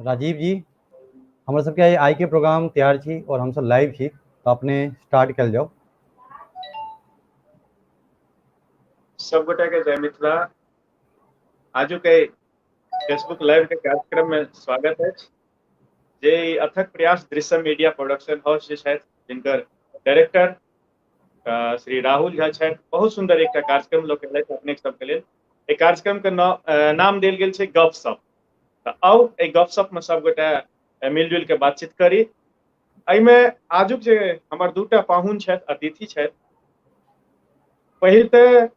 राजीव जी, हमर सबके आइ के प्रोग्राम तैयार छी और हमसब लाइव छी, तऽ अपने स्टार्ट कयल जाउ। सब गोटा के जय मिथिला। आजुक एहि फेसबुक लाइव के कार्यक्रम में स्वागत अछि, जे ई अथक प्रयास दृश्यम मीडिया प्रोडक्शन हाउस जे छथि, जिनकर डायरेक्टर श्री राहुल झा छथि, बहुत सुंदर एकटा कार्यक्रम लऽ के एलथि अपने सबके लेल। एहि कार्यक्रम के नाम देल गेल छै गपशप। तऽ आउ एहि गपशप में सब गोटा मिलजुल के बातचीत करी। एहिमे आजुक जे हमर दूटा पाहुन छथि, अतिथि छथि, पहिल तऽ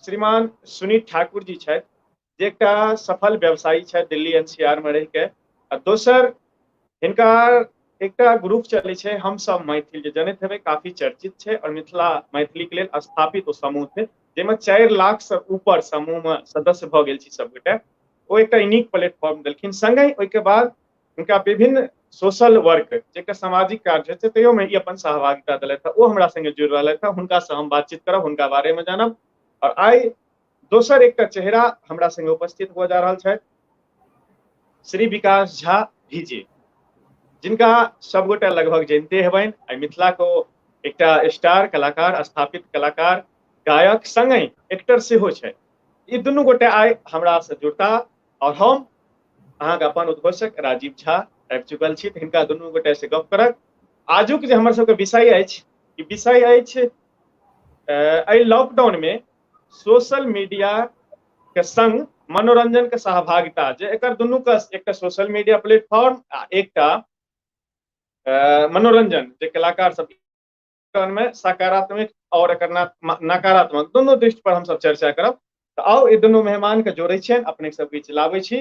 श्रीमान सुनीत ठाकुर जी छथि, जे एकटा सफल व्यवसायी छथि दिल्ली एनसीआर में रहि के, आ दोसर हिनका एकटा ग्रुप चलै छै हम सब मैथिल, जे जनैत हेबै काफी चर्चित छै और मिथिला मैथिली के लेल स्थापित ओ समूह छै, जाहिमे 4 लाख से ऊपर समूह में सदस्य भऽ गेल छी सबगोटे। ओ एकटा यूनिक प्लेटफॉर्म देलखिन। संगहि ओहिके बाद हुनका विभिन्न सोशल वर्क, जे एकटा सामाजिक कार्य छै, तैयो में ई अपन सहभागिता देलथि। ओ हमरा संगे जुड़ि रहलथि, हुनका से हम बातचीत करब, हुनका बारे में जानब। और आइ दोसर एकटा चेहरा हमरा संगे उपस्थित हुआ जा रहल छथि, श्री विकास झा भीजे, जिनका सबगोटा लगभग जानते हेबनि। आइ मिथिला को एकटा स्टार कलाकार, स्थापित कलाकार, गायक, संगहि एक्टर सेहो छथि। ई दुनू गोटे आइ हमरा से जुड़ता और हम अहाँके अपन उद्घोषक राजीव झा आबि चुकल छी, हिनका दुनू गोटे से गप करक। आजुक जे हमर सबके विषय अछि, ई विषय अछि एहि लॉकडाउन में सोशल मीडिया के संग मनोरंजन के सहभागिता, जे एकर दुनू के एकटा सोशल मीडिया प्लेटफॉर्म आ एकटा मनोरंजन, जे कलाकार सब में सकारात्मक और एकर नकारात्मक दुनू दृष्टि पर हमसब चर्चा करब। तऽ आउ ई दुनू मेहमान के जोड़ै छियनि, अपने सब बीच लाबै छी।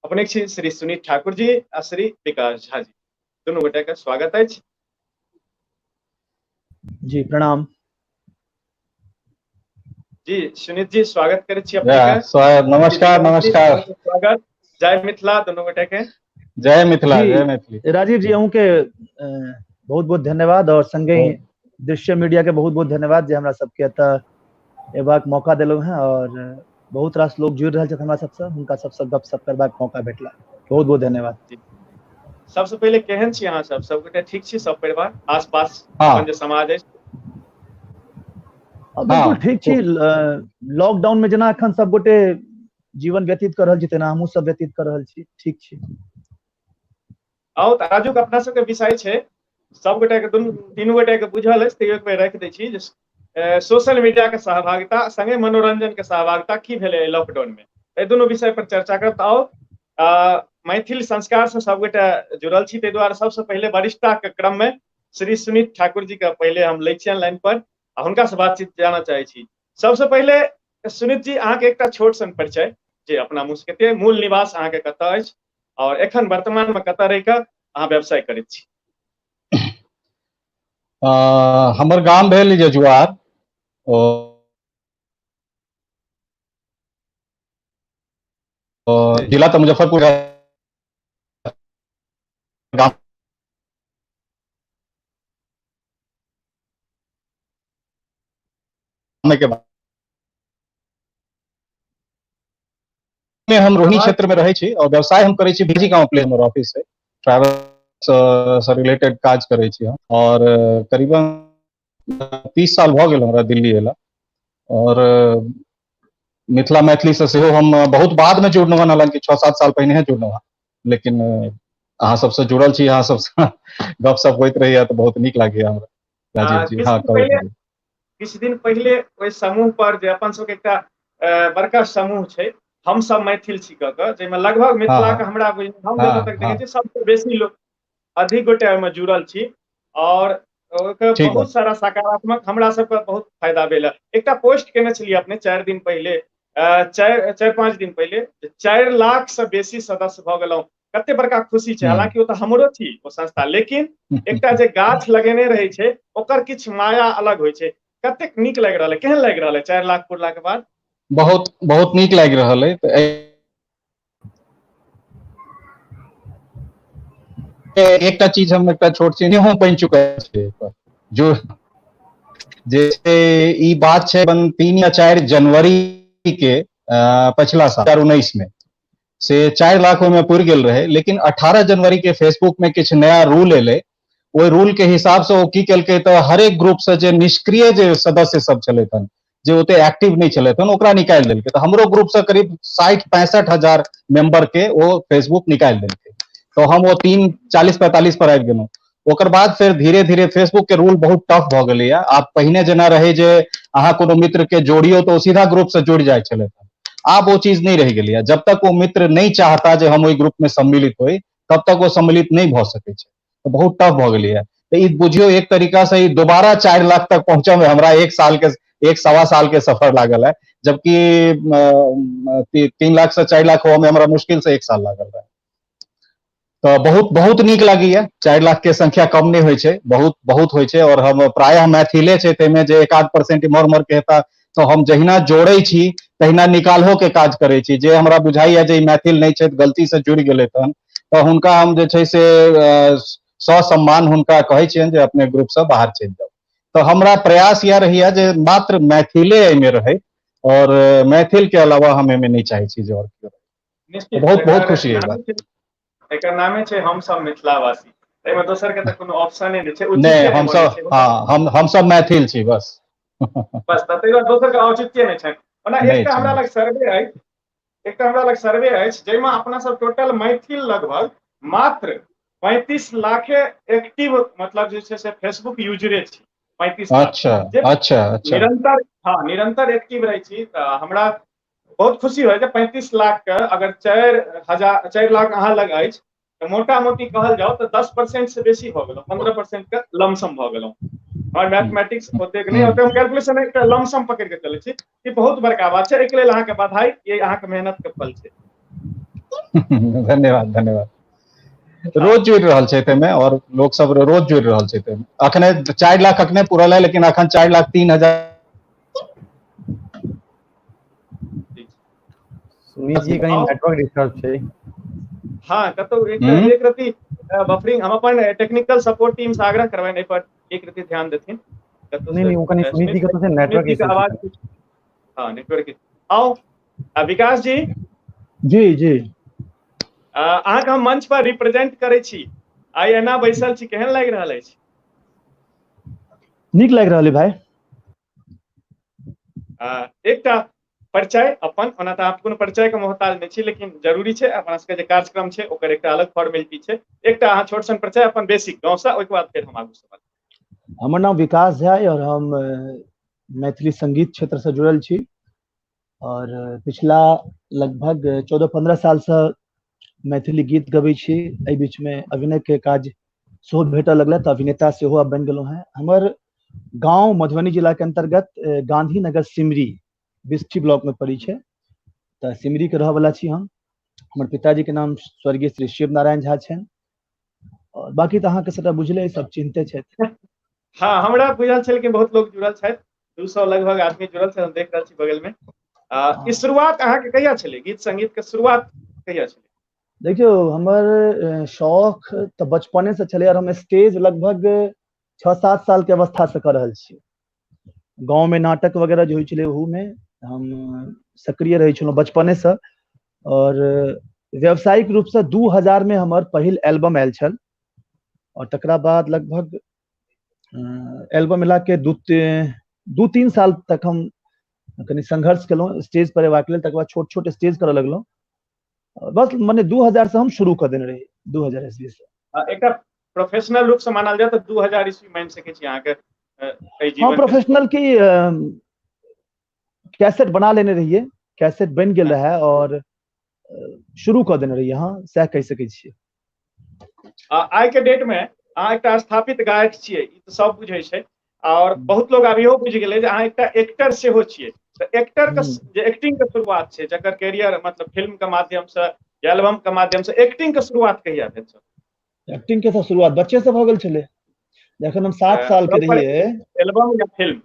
अपने छी श्री सुनीत ठाकुर जी आ श्री विकास झा जी, दुनू गोटे के स्वागत अछि। जी प्रणाम। जी सुनीत जी, स्वागत करै छी अपने के। स्वागत, नमस्कार, नमस्कार। स्वागत, जय मिथिला दुनू गोटे के। जय मिथिला, जय मैथिली। राजीव जी अहूँ के बहुत बहुत धन्यवाद और संगे दृश्य मीडिया के बहुत बहुत धन्यवाद जे हमरा सबके एतऽ एबाक मौका देलहुँ हैं और बहुत रास लोग जुड़ रहल छथि हमरा सबसँ, हुनका सबसँ गपशप करबाक मौका भेटला, बहुत बहुत धन्यवाद। सबसँ पहिले केहन छी अहाँ सब? सबगोटे ठीक छी? सब परिवार आसपास अपन जे समाज अछि? बिल्कुल ठीक छी। लॉकडाउन में जेना एखन सबगोटे जीवन व्यतीत कर रहल छी तेना हमहूँ सब व्यतीत कर रहल छी, ठीक छी। आउ तऽ आजुक अपना सबके विषय छै, सबगोटे के दुनू तीनू गोटे के बुझल अछि, तैयो एक बेर राखि दै छी जे सोशल मीडिया के सहभागिता संगे मनोरंजन के सहभागिता की भेलै लॉकडाउन में, एहि दुनू विषय पर चर्चा करब। तऽ आउ मैथिल संस्कार से सबगोटे जुड़ल छी, ताहि दुआरे सबसे पहिले वरिष्ठता के क्रम में श्री सुनीत ठाकुर जी के पहिले हम लै छियनि लाइन पर आ हुनका से बातचीत जानऽ चाहै छी। सबसे पहिले सुनीत जी, अहाँके एकटा छोट सन परिचय जे अपना मुँह से कहितियै, मूल निवास अहाँके कतऽ अछि और एखन वर्तमान में कतऽ रहि कऽ अहाँ व्यवसाय करैत छी? हमर गाम भेल जजुआर, जिला तऽ मुजफ्फरपुर, गाम के में हम रोहिणी क्षेत्र में रहै छी और व्यवसाय हम करै छी भिजी गाँव प्ले हमर ऑफिस है, ट्रैवल से रिलेटेड काज करै छी हम और करीबन 30 साल भऽ गेल हमरा दिल्ली एला और मिथिला मैथिली से सेहो हम बहुत बाद में जुड़लहुँ हन, हालांकि 6-7 साल पहिने जुड़लहुँ हन, लेकिन अहाँ सबसँ जुड़ल छी, अहाँ सबसँ गपशप होइत रहैया तऽ बहुत नीक लागैया हमरा। राजीव जी, हाँ, कहू। किछु दिन पहिले ओहि समूह पर जे अपन सबके एकटा बड़का समूह छै हम सब मैथिल छी कऽ कऽ, जाहिमे लगभग मिथिला के हमरा हम जतऽ तक देखै छी सबसँ बेसी लोक अधिक गोटे ओहिमे जुड़ल छी और ओकर बहुत सारा सकारात्मक हमरा सबके बहुत फायदा भेल। एकटा पोस्ट केने छलियै अपने 4 दिन पहिले, 4-5 दिन पहिले, 4 लाख से बेसी सदस्य भऽ गेलहुँ, कते बड़का खुशी छै। हालांकि ओ तऽ हमरो छी ओ संस्था, लेकिन एकटा जे गाछ लगेने रहै छै ओकर किछु माया अलग होइ छै। कतेक नीक लागि रहल है, केहन लागि रहल है 4 लाख पुरला के बाद? बहुत बहुत नीक लागि रहल है। तऽ एकटा चीज हम एकटा छोट चीज हम बनि चुकल छै जो जे ई बात छै 3 या 4 जनवरी के पछिला साल 2019 में से 4 लाख ओहिमे पुरि गेल रहै। लेकिन 18 जनवरी के फेसबुक में किछु नया रूल एलै, ओहि रूल के हिसाब से ओ की केलकै तऽ हरेक ग्रुप से जे निष्क्रिय जे सदस्य सब छलथि हन, जे ओते एक्टिव नहि छलथि हन, ओकरा निकालि देलकै। तऽ हमरो ग्रुप से करीब 60-65 हजार मेंबर के ओ फेसबुक निकालि देलकै। तऽ हम ओ 3 40-45 पर आबि गेलहुँ। ओकर बाद फेर धीरे धीरे फेसबुक के रूल बहुत टफ भऽ गेलैया। आब पहिने जेना रहै जे अहाँ कोनो मित्र के जोड़ियौ तऽ ओ सीधा ग्रुप से जुड़ि जाइ छलै, आब ओ चीज नहि रहि गेलैया। जब तक ओ मित्र नहि चाहता जे हम ओहि ग्रुप में सम्मिलित होइ, तब तक ओ सम्मिलित नहि भऽ सकै छै। तऽ बहुत टफ भऽ गेलैया। तऽ ई बुझियौ एक तरीका से ई दोबारा 4 लाख तक पहुंचय में हमरा एक साल के, एक सवा साल के सफर लागल है, जबकि 3 लाख से 4 लाख होवे में हमरा मुश्किल से एक साल लागल रहे। तऽ बहुत बहुत नीक लगैया। 4 लाख के संख्या कम नहि होइ छै, बहुत बहुत होइ छै। और हम प्रायः मैथिले छै, ताहिमे जे 1-आध% इम्हर उम्हर के हेता, तऽ हम जहिना जोड़ै छी तहिना निकालहो के काज करै छी। जे हमरा बुझाइया जे ई मैथिल नहि छथि, गलती से जुड़ि गेलै तहन तऽ हुनका हम जे छै से ससम्मान हुनका कहै छियनि जे अपने ग्रुप से बाहर चलि जाउ। तऽ हमरा प्रयास इएह रहैया जे मात्र मैथिले एहिमे रहै और मैथिल के अलावा हम एहिमे नहि चाहै छी जे और केओ। निश्चित। बहुत बहुत खुशी है बात। एकर नामे छै हम सब मिथिलावासी, एहिमे दोसर के तऽ कोनो ऑप्शने नहि छै। नहि, हम सब, हँ, हम सब मैथिल छी बस। बस, तऽ ताहि दुआरे दोसर के औचित्य नहि छै। ओना एकटा हमरा लग सर्वे अछि, एकटा हमरा लग सर्वे अछि जाहिमे अपना सब टोटल मैथिल लगभग मात्र 35 लाखे एक्टिव, मतलब जे छै से फेसबुक यूजरे छी, 35 लाख। अच्छा अच्छा अच्छा निरंतर, हँ, निरंतर एक्टिव रहै छी। तऽ हमरा बहुत खुशी होय जे 35 लाख के अगर 4 हजार, 4 लाख अहाँ लग अछि, तऽ मोटा मोटी कहल जाउ तऽ 10% से बेसी भऽ गेलहुँ, 15% के लमसम भऽ गेलहुँ। हमर मैथमेटिक्स ओतेक नहि, ओतेक हम कैलकुलेशन, एकटा लमसम पकड़ि कऽ चलै छी। ई बहुत बड़का बात छै। एहिके लेल अहाँके बधाई। ई अहाँके मेहनत के फल छै। धन्यवाद, धन्यवाद। रोज जुड़ि रहल छै ताहिमे और लोक सब रोज जुड़ि रहल छै ताहिमे। अखने 4 लाख अखने पूरल है, लेकिन अखन 4,03,000। सुमित जी, कहीं नेटवर्क डिस्टर्ब छै। हाँ, कतौ एक एक रति बफरिंग। हम अपन टेक्निकल सपोर्ट टीम से आग्रह करबनि, एहि पर एक रति ध्यान देथिन। नहीं नहीं, वो कहीं सुमित जी के तो नेटवर्क इशू। आवाज, हाँ, नेटवर्क। आओ विकास जी। जी जी अहाँके हम मंच पर रिप्रेजेंट करै छी। आइ एना बैसल छी, केहन लागि रहल अछि? नीक लागि रहल है भाई। एकटा परिचय अपन। ओना तऽ आप कोनो परिचय के मोहताज नहि छी, लेकिन जरूरी छै, अपना सबके जे कार्यक्रम छै ओकर एकटा अलग फॉर्मेलिटी छै। एकटा अहाँ छोट सन परिचय अपन बेसिक गाँवसँ, ओहिके बाद फेर हम आगू सवाल। हमर नाम विकास झा और हम मैथिली संगीत क्षेत्र से जुड़ल छी और पिछला लगभग 14-15 साल से मैथिली गीत गबै छी। एहि बीच में अभिनय के काज सेहो भेटऽ लगलै, तऽ अभिनेता सेहो आब बनि गेलहुँ हेँ। हमर गाँव मधुबनी जिला के अंतर्गत गांधीनगर सिमरी बिस्फी ब्लॉक में पड़ै छै, तऽ सिमरी के रहऽवला छी हम। हमर पिताजी के नाम स्वर्गीय श्री शिव नारायण झा छनि और बाकी तऽ अहाँके सबटा बुझले, सब चिन्हते छथि। हाँ, हमरा बुझल छै, लेकिन बहुत लोग जुड़ल छथि। 200 लगभग आदमी जुड़ल छै, हम देख रहल छी बगल में। ई शुरुआत अहाँके कहिया छलै? गीत संगीत के शुरुआत कहिया छलै? देखियौ, हमर शौक तऽ बचपने से छलै और हम स्टेज लगभग 6-7 साल के अवस्था से कऽ रहल छी। गाँव में नाटक वगैरह जे होइ छलै, ओहूमे हम सक्रिय रहै छलहुँ बचपने से। और व्यावसायिक रूपसँ 2000 मे हमर पहिल एल्बम आयल छल और तकरा बाद लगभग एल्बम एला के 2-3 साल तक हम कनि संघर्ष केलहुँ स्टेज पर एबाक लेल। तकर बाद छोट छोट स्टेज करऽ लगलहुँ। बस, मने 2000 से हम शुरू कऽ देने रही, 2000 ईस्वी से। एकटा प्रोफेशनल रूप से मानल जाय तऽ 2000 ईस्वी मानि सकै छी अहाँके एहि जीवन? प्रोफेशनल की, कैसेट बना लेने रहियै, कैसेट बनि गेल रहै और शुरू कऽ देने रहियै। हँ, सएह कहि सकै छियै। आइ के डेट में अहाँ एकटा स्थापित गायक छियै, ई तऽ सब बुझै छै और बहुत लोग आब इहो बुझि गेलै जे अहाँ एकटा एक्टर सेहो छियै। तऽ एक्टर के जे एक्टिंग के शुरुआत छै, जकर कैरियर मतलब फिल्म के माध्यम से, एल्बम के माध्यम से, एक्टिंग के शुरुआत कहिया भेल छल? एक्टिंग के तऽ शुरुआत बच्चे से भऽ गेल छलै, जखन हम 7 साल के रहियै। एल्बम या फिल्म?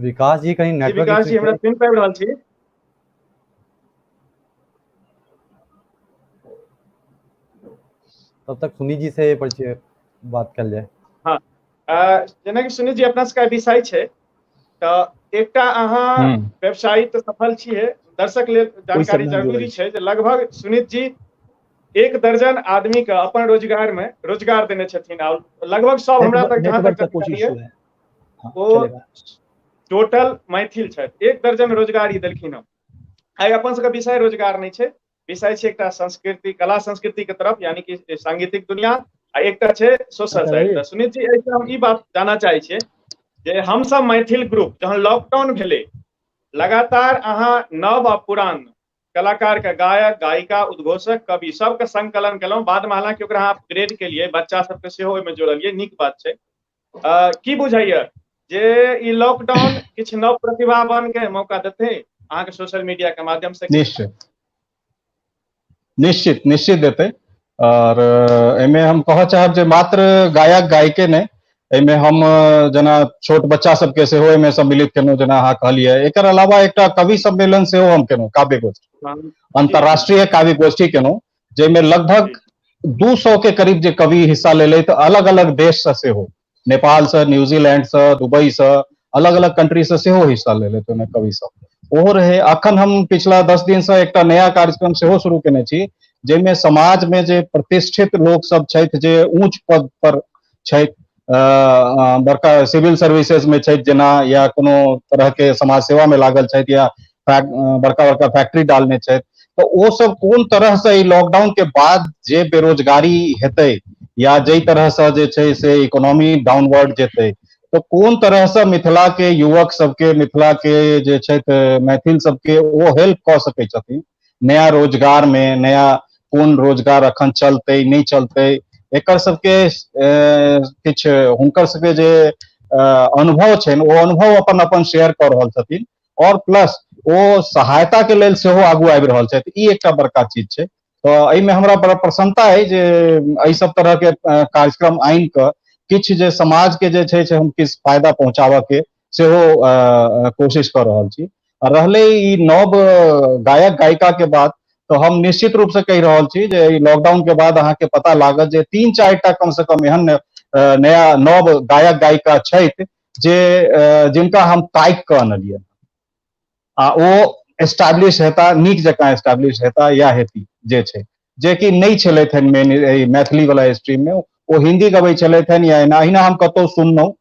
विकास जी, कहीं नेटवर्क विकास जी, हमरा सुनि पाबि रहल छी? तब तक सुनीत जी से परिचय बात कल जाए। हाँ, जेनाकि सुनीत जी अपना सबके विषय छै तऽ एकटा अहाँ व्यवसायी तऽ सफल छियै, दर्शक लेल जानकारी जरूरी छै जे लगभग सुनीत जी 1 दर्जन आदमी के अपन रोजगार में रोजगार देने छथिन और लगभग सब हमरा तक जहाँ तक वो टोटल मैथिल छथि। 1 दर्जन रोजगार ही देलखिन हँ। आइ अपन सबके विषय रोजगार नहि छै, विषय छै एकटा संस्कृति, कला संस्कृति के तरफ, यानी कि सांगीतिक दुनिया, आ एकटा छै सोशल साइड। तऽ सुनीत जी एहिसँ हम ई बात जानऽ चाहै छियै जे हमसब मैथिल ग्रुप जहन लॉकडाउन भेलै लगातार अहाँ नव आ पुरान कलाकार के गायक, गायिका, उद्घोषक, कवि सबके संकलन केलहुँ, बादमे हालांकि ओकरा अहाँ अपग्रेड केलियै, बच्चा सबके सेहो ओहिमे जोड़लियै, नीक बात छै। की बुझाइया जे ई लॉकडाउन किछु नव प्रतिभावान के मौका देतै अहाँके सोशल मीडिया के माध्यम से? निश्चित निश्चित निश्चित देतै। और एहिमे हम कहऽ चाहब जे मात्र गायक गायिके नहि, एहिमे हम जेना छोट बच्चा सबके सेहो एहिमे सम्मिलित केलहुँ, जेना अहाँ कहलियै। एकर अलावा एकटा कवि सम्मेलन सेहो हम केलहुँ, काव्य गोष्ठी, अंतर्राष्ट्रीय काव्य गोष्ठी केलहुँ, जाहिमे लगभग 200 के करीब जे कवि हिस्सा लेलथि, अलग अलग देश से सेहो, नेपाल से, न्यूजीलैंड से, दुबई से, अलग अलग कंट्री से सेहो हिस्सा लेलथि ओहिमे कवि सब, ओहो रहे। अखन हम पिछला 10 दिन से एकटा नया कार्यक्रम सेहो शुरू केने छी, जाहिमे समाज में जे प्रतिष्ठित लोक सब छथि, जे ऊंच पद पर छथि, बड़का सिविल सर्विसेज में छथि जेना, या कोनो तरह के समाज सेवा में लागल छथि, या बड़का बड़का फैक्ट्री डालने छथि, तऽ ओ सब कोन तरह से ई लॉकडाउन के बाद जे बेरोजगारी हेतै या जाहि तरह से जे छै से इकोनॉमी डाउनवर्ड जेतै, तऽ कोन तरह से मिथिला के युवक सबके, मिथिला के जे छथि मैथिल सबके ओ हेल्प कऽ सकै छथिन नया रोजगार में, नया कोन रोजगार अखन चलतै नहि चलतै, एकर सबके किछु हुनकर सबके जे अनुभव छनि ओ अनुभव अपन अपन शेयर कऽ रहल छथिन, और प्लस ओ सहायता के लेल सेहो आगू आबि रहल छथि। ई एकटा बड़का चीज छै। तऽ एहिमे हमरा बड़ा प्रसन्नता अइ जे एहि सब तरह के कार्यक्रम आनि कऽ किछु जे समाज के जे छै से हम किछु फायदा पहुँचाबऽ के सेहो कोशिश कऽ रहल छी। आ रहलै ई नव गायक गायिका के बात, तऽ हम निश्चित रूप से कहि रहल छी जे लॉकडाउन के बाद अहाँके पता लागत जे 3-4 टा कम से कम एहन नया नव गायक गायिका छथि जे जिनका हम ताकि कऽ अनलियै आ ओ एस्टाब्लिश हेता, नीक जकाँ एस्टाब्लिश हेता या हेती, जे छै जे कि नहि छलथि हन मेन मैथिली वाला स्ट्रीम में, ओ हिंदी गबै छलथि हन या एना अहिना हम कतहु सुनलहुँ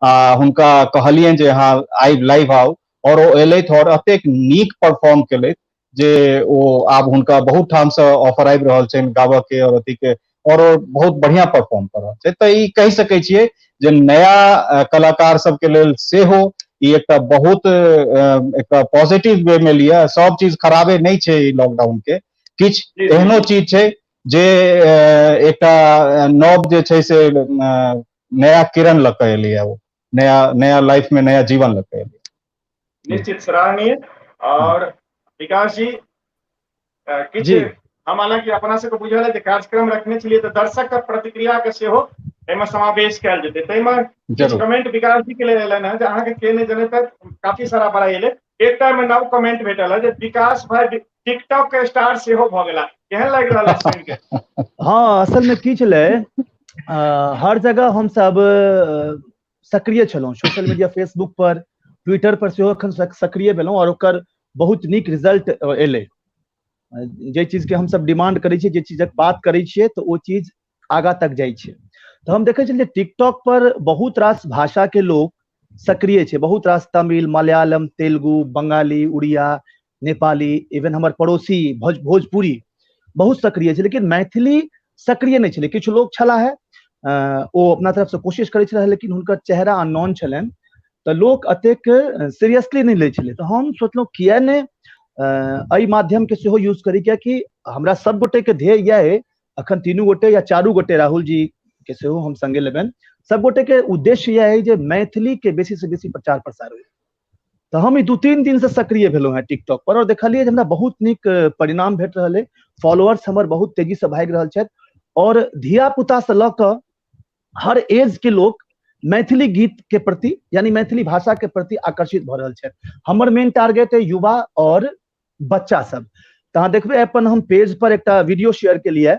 आ हुनका कहलियनि जे अहाँ आइ लाइव आउ, और ओ एलथि और एतेक नीक परफॉर्म केलथि जे ओ आब हुनका बहुत ठाम से ऑफर आबि रहल छनि गाबऽ के और अथी के, और ओ बहुत बढ़िया परफॉर्म कऽ रहल छै। तऽ ई कहि सकै छियै जे नया कलाकार सबके लेल सेहो ई एकटा बहुत एकटा पॉजिटिव वे में लिअ। सब चीज खराबे नहि छै ई लॉकडाउन के, किछु एहनो चीज छै जे एकटा नव जे छै से नया किरण लऽ कऽ एलैया, ओ नया नया लाइफ में नया जीवन लऽ कऽ एलै। निश्चित सराहनीय। और विकास जी, किछु हम हालांकि अपना सबके बुझल है जे कार्यक्रम रखने छलियै तऽ दर्शक के प्रतिक्रिया के सेहो एहिमे समावेश कयल जेतै, ताहिमे किछु कमेंट विकास जी के लेल एलनि हँ जे अहाँके के नहि जनै तऽ काफी सारा बड़ा एलै। एकटा मे नव कमेंट भेटल है जे विकास भाई टिकटॉक के स्टार सेहो भऽ गेला, केहन लागि रहल है सुनि के? हाँ, असल में की छलै, हर जगह हम सब सक्रिय छलहुँ, सोशल मीडिया फेसबुक पर, ट्विटर पर सेहो एखन सक्रिय भेलहुँ और ओकर बहुत नीक रिजल्ट एलै। जे चीज के हमसब डिमांड करै छियै, जे चीजक बात करै छियै, तऽ ओ चीज आगाँ तक जाइ छै। तऽ हम देखै छलियै टिकटॉक पर बहुत रास भाषा के लोक सक्रिय छै, बहुत रास तमिल, मलयालम, तेलुगु, बंगाली, उड़िया, नेपाली, इवन हमर पड़ोसी भोजपुरी बहुत सक्रिय छै, लेकिन मैथिली सक्रिय नहि छलै। किछु लोक छलाह है, ओ अपना तरफ से कोशिश करै छलाह, लेकिन हुनकर चेहरा अननोन छलनि, तऽ लोक एतेक सीरियसली नहि लै छलै। तऽ हम सोचलहुँ किया नहि एहि माध्यम के सेहो यूज करी, कियाकि हमरा सब गोटे के ध्येय इएह अइ, अखन 3 गोटे या 4 गोटे राहुल जी के सेहो हम संगे लेबनि, सब गोटे के उद्देश्य इएह अइ जे मैथिली के बेसी से बेसी प्रचार प्रसार होइ। तऽ हम ई 2-3 दिन से सक्रिय भेलहुँ हेँ टिकटॉक पर और देखलियै जे हमरा बहुत नीक परिणाम भेट रहल अइ, फॉलोअर्स हमर बहुत तेजी से भागि रहल छथि और धिया पुता से लऽ कऽ हर एज के लोक मैथिली गीत के प्रति, यानी मैथिली भाषा के प्रति आकर्षित भऽ रहल छथि। हमर मेन टारगेट है युवा और बच्चा सब। तऽ अहाँ देखबै अपन हम पेज पर एकटा वीडियो शेयर केलियै,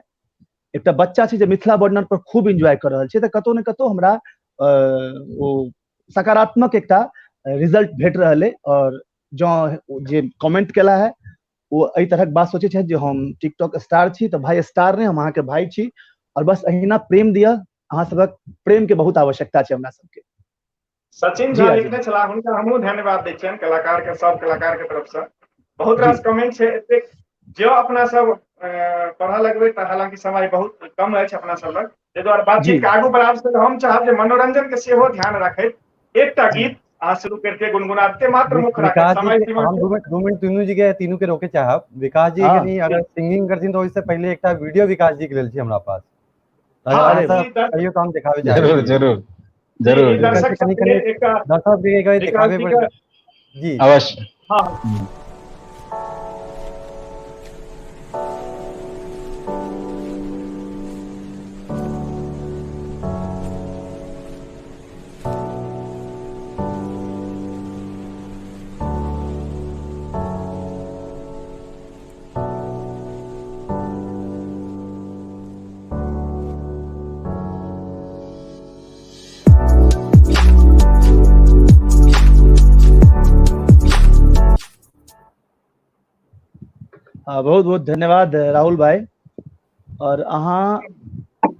एकटा बच्चा छै जे मिथिला बॉर्डर पर खूब एंजॉय कर रहल छै, तऽ कतौ ने कतौ हमरा ओ सकारात्मक एकटा रिजल्ट भेट रहल अइ। और जँ जे कमेंट केला है ओ एहि तरहक बात सोचै छथि जे हम टिकटॉक स्टार छी, तऽ भाई स्टार नहि, हम अहाँके भाई छी और बस अहिना प्रेम दिअ, अहाँ सबक प्रेम के बहुत आवश्यकता छै हमरा सबके। सचिन झा लिखने छलाह, हुनका हमहूँ धन्यवाद दै छियनि कलाकार के, सब कलाकार के तरफ से बहुत रास कमेंट छै एतेक। जो अपना सब पढ़ऽ लगबै तऽ हालांकि समय बहुत कम अछि अपना सब लग, ताहि दुआरे बातचीत के आगू बढ़ाब से हम चाहब जे मनोरंजन के सेहो ध्यान रखैत एकटा गीत अहाँ शुरू करते गुनगुनाते मात्र मुख राखैत समय सीमा। हम 2 मिनट तीनू जी के तीनू के रोके चाहब। विकास जी कनी अगर सिंगिंग करथिन तऽ ओहिसे पहिले एकटा वीडियो विकास जी के लेल छी हमरा पास, कहियो तो हम दिखावे चाहब। जरूर जरूर जरूर, दर्शक के दिखावे पर जी अवश्य। हां, बहुत बहुत धन्यवाद राहुल भाई। और अहाँ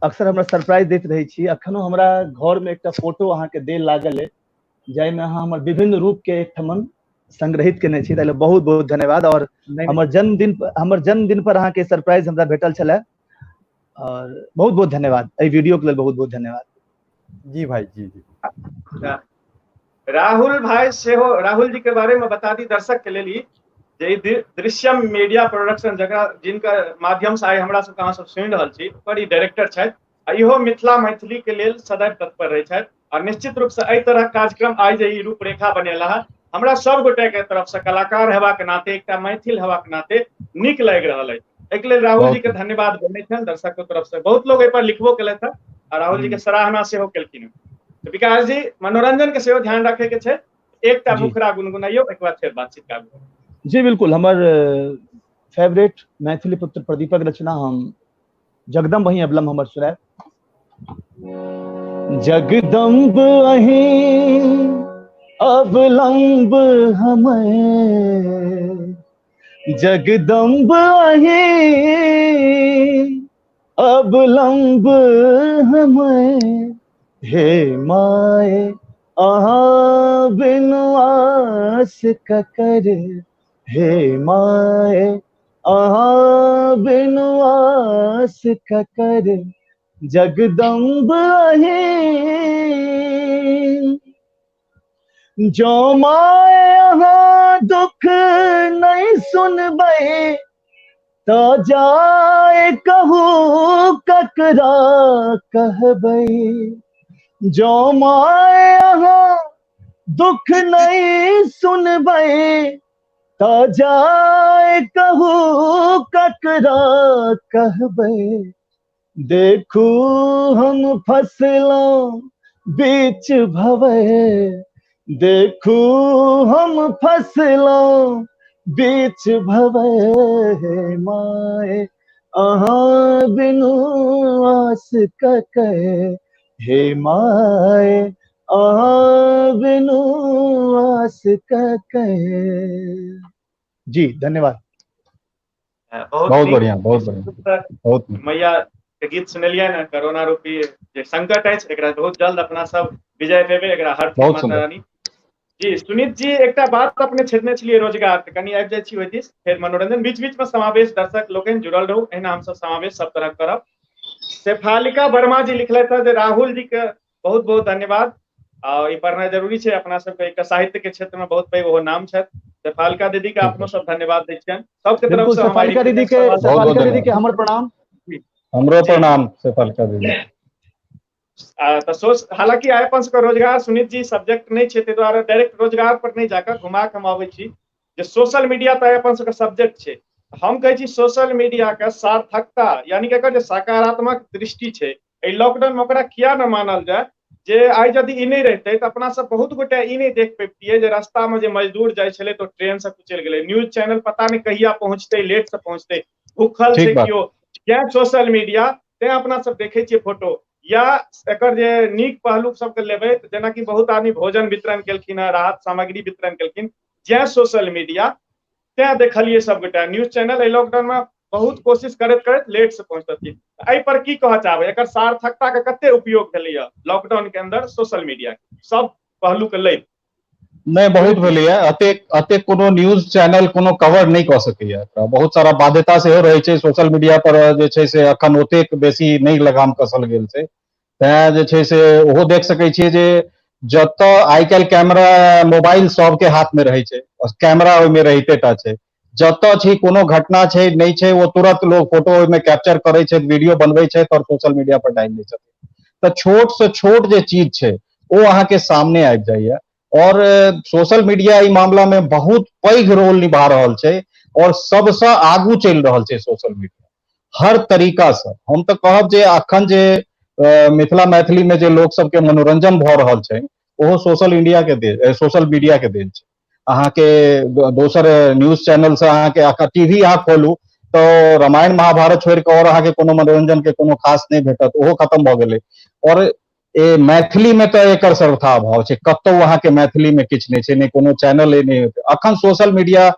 अक्सर हमरा सरप्राइज दैत रहै छी। अखनो हमरा घर में एकटा फोटो अहाँ के देल लागल है जाहिमे अहाँ हमर विभिन्न रूप के एक ठमन संग्रहित केने छी, ताहि बहुत बहुत धन्यवाद। और हमर जन्मदिन पर अहाँ के सरप्राइज हमरा भेटल छलै और बहुत बहुत धन्यवाद एहि वीडियो के लेल, बहुत बहुत धन्यवाद। जी भाई जी जी। राहुल भाई सेहो, राहुल जी के बारे में बता दी दर्शक के लेल जे दृश्यम मीडिया प्रोडक्शन जकरा जिनका माध्यम से आइ हमरा सबके अहाँ सब सुनि रहल छी ओकर ई डायरेक्टर छथि आ इहो मिथिला मैथिली के लेल सदैव तत्पर रहै छथि। आ निश्चित रूप से एहि तरहक कार्यक्रम आइ जे ई रूपरेखा बनेला है हमरा सब गोटे के तरफ से कलाकार हेबाक नाते, एकटा मैथिल हेबाक नाते नीक लागि रहल अछि। एहिके लेल राहुल जी के धन्यवाद बनै छनि दर्शक के तरफ से। बहुत लोग एहि पर लिखबो केलथि हँ आ राहुल जी के सराहना सेहो केलखिन हँ। तऽ विकास जी मनोरंजन के सेहो ध्यान रखे के छै, एकटा मुखरा गुनगुनाइयो, एक बार फेर बातचीत आगू। जी बिल्कुल, हमर फेवरेट मैथिली पुत्र प्रदीपक रचना हम जगदम्ब अहीं अवलंब हमर सुनायब। जगदम्ब अहीं अवलंब हमें, जगदम्ब अहीं अवलंब हमें, हे माए अहाँ बिनु आस ककर, हे माए अहाँ बिनु आस ककर, जगदम्ब अहीं। जो माए अहाँ दुख नहीं सुनबै तो जाए कहू ककरा कहबै, जो माए अहाँ दुख नहीं सुनबै तो जाए कहू ककरा कहबै, देखू हम फसलों बीच भवे, देखू हम फसलों बीच भवे, माए अहाँ बिनु आस कके, हे माए अहाँ बिनु आस कके। जी धन्यवाद। बहुत बढ़िया, बहुत बढ़िया, बहुत मैया के गीत सुनलियै ने। कोरोना रूपी जे संकट अछि एकरा बहुत जल्द अपना सब विजय पेबै, एकरा हर माता रानी। जी सुनीत जी, एकटा बात अपने छेदने छलियै रोजगार, तऽ कनि आबि जाइ छी ओहि दिस, फेर मनोरंजन बीच बीच में समावेश, दर्शक लोकनि जुड़ल रहू, एहिना हमसब समावेश सब तरह करब। शेफालिका वर्मा जी लिखलथि हँ जे राहुल जी के बहुत बहुत धन्यवाद। आ ई पढ़नाइ जरूरी छै अपना सबके, एकटा साहित्य के क्षेत्र में बहुत पैघ ओहो नाम छथि। शेफालिका दीदी के अपनो सब धन्यवाद दै छियनि सबके तरफ से। शेफालिका दीदी के, शेफालिका दीदी के हमर प्रणाम। हमरो प्रणाम शेफालिका दीदी। तऽ सोच, हालांकि आइ अपन सबके रोजगार सुनीत जी सब्जेक्ट नहि छै, ताहि दुआरे डायरेक्ट रोजगार पर नहि जाकऽ घुमा कऽ हम अबै छी जे सोशल मीडिया तऽ अपन सबके सब्जेक्ट छै। हम कहै छी सोशल मीडिया के सार्थकता यानी कि एकर जे सकारात्मक दृष्टि छै एहि लॉकडाउन में ओकरा किया न मानल जाय जे आइ यदि ई नहि रहितै तऽ अपना सब बहुत गोटे ई नहि देख पैबतियै जे रास्ता में जे मजदूर जाइ छलै तऽ ट्रेन से कुचलि गेलै, न्यूज चैनल पता नहि कहिया पहुँचतै, लेट से पहुँचतै, भूखल छै केओ। किया सोशल मीडिया तें अपना सब देखै छियै फोटो। या एकर जे नीक पहलू सबके लेबै, जेनाकि बहुत आदमी भोजन वितरण केलखिन हेँ, राहत सामग्री वितरण केलखिन, जैं सोशल मीडिया तैं देखलियै सबगोटा। न्यूज चैनल एहि लॉकडाउन में बहुत कोशिश करैत करैत लेट से पहुंचलथिन। एहि पर की कहऽ चाहबै, एकर सार्थकता के कते उपयोग भेलैया लॉकडाउन के अंदर सोशल मीडिया के सब पहलू के लैत? नहि, बहुत भेलैया। एतेक एतेक कोनो न्यूज चैनल कोनो कवर नहि कऽ सकैया। बहुत सारा बाध्यता सेहो रहै छै सोशल मीडिया पर, जे छै से अखन ओतेक बेसी नहि लगाम कसल गेल छै। तैं जे छै से ओहो देख सकै छियै जे जतऽ आइ काल्हि कैमरा मोबाइल सबके हाथ मे रहै छै, कैमरा ओहिमे रहिते टा छै, जतऽ छी कोनो घटना छै नहि छै, ओ तुरंत लोग फोटो ओहिमे कैप्चर करै छै, वीडियो बनबै छै और सोशल मीडिया पर डालि दै छथिन। तऽ छोट से छोट जे चीज छै ओ अहाँके सामने आबि जाइया। और सोशल मीडिया ई मामला में बहुत पैघ रोल निभा रहल छै और सबसँ आगू चलि रहल छै सोशल मीडिया हर तरीका से। हम तऽ कहब जे अखन जे मिथिला मैथिली में जे लोक सबके मनोरंजन भऽ रहल छै ओहो सोशल इंडिया के देन, सोशल मीडिया के देन छै। अहाँके दोसर न्यूज चैनल से अहाँके टीवी अहाँ खोलू तऽ रामायण महाभारत छोड़ि कऽ और अहाँके कोनो मनोरंजन के कोनो खास नहि भेटत, ओहो खत्म भऽ गेलै। और मैथिली में तऽ एकर सर्वथा अभाव छै, कतौ अहाँके मैथिली में किछु नहि छै, नहि कोनो चैनल नहि। अखन सोशल मीडिया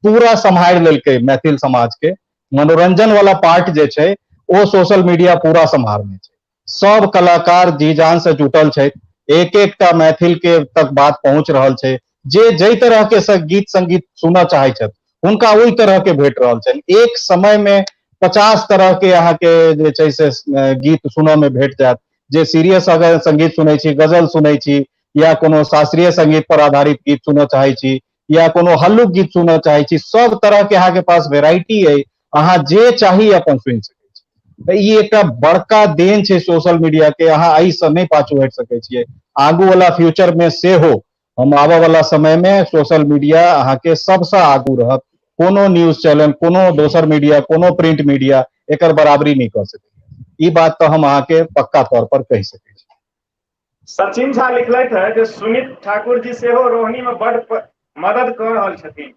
पूरा सम्हारि लेलकै मैथिल समाज के मनोरंजन वाला पार्ट जे छै ओ सोशल मीडिया पूरा सम्हारने छै। सब कलाकार जी जान से जुटल छै, एक एकटा मैथिल के तक बात पहुंच रहल छै। जे जाहि तरह के गीत संगीत सुनऽ चाहै छथि हुनका ओहि तरह के भेट रहल छनि। एक समय में 50 तरह के अहाँके जे छै से गीत सुनऽ में भेट जायत। जे सीरियस अगर संगीत सुनै छी, गजल सुनै छी, या कोनो शास्त्रीय संगीत पर आधारित गीत सुनऽ चाहै छी, या कोनो हल्लुक गीत सुनऽ चाहै छी, सब तरह के अहाँके पास वेराइटी अइ, अहाँ जे चाही अपन सुनि सकै छी। तऽ ई एकटा बड़का देन छै सोशल मीडिया के, अहाँ एहिसँ नहि पाछू हटि सकै छियै। आगू वाला फ्यूचर में सेहो हम आबऽ वाला समय में सोशल मीडिया अहाँके सबसँ आगू रहत। कोनो न्यूज चैनल, कोनो दोसर मीडिया, कोनो प्रिंट मीडिया एकर बराबरी नहि कऽ सकैया। ई बात तऽ हम अहाँके पक्का तौर पर कहि सकै छी। सचिन झा लिखलथि है जे सुमित ठाकुर जी सेहो रोहिणी में बड मदद कऽ रहल छथिन।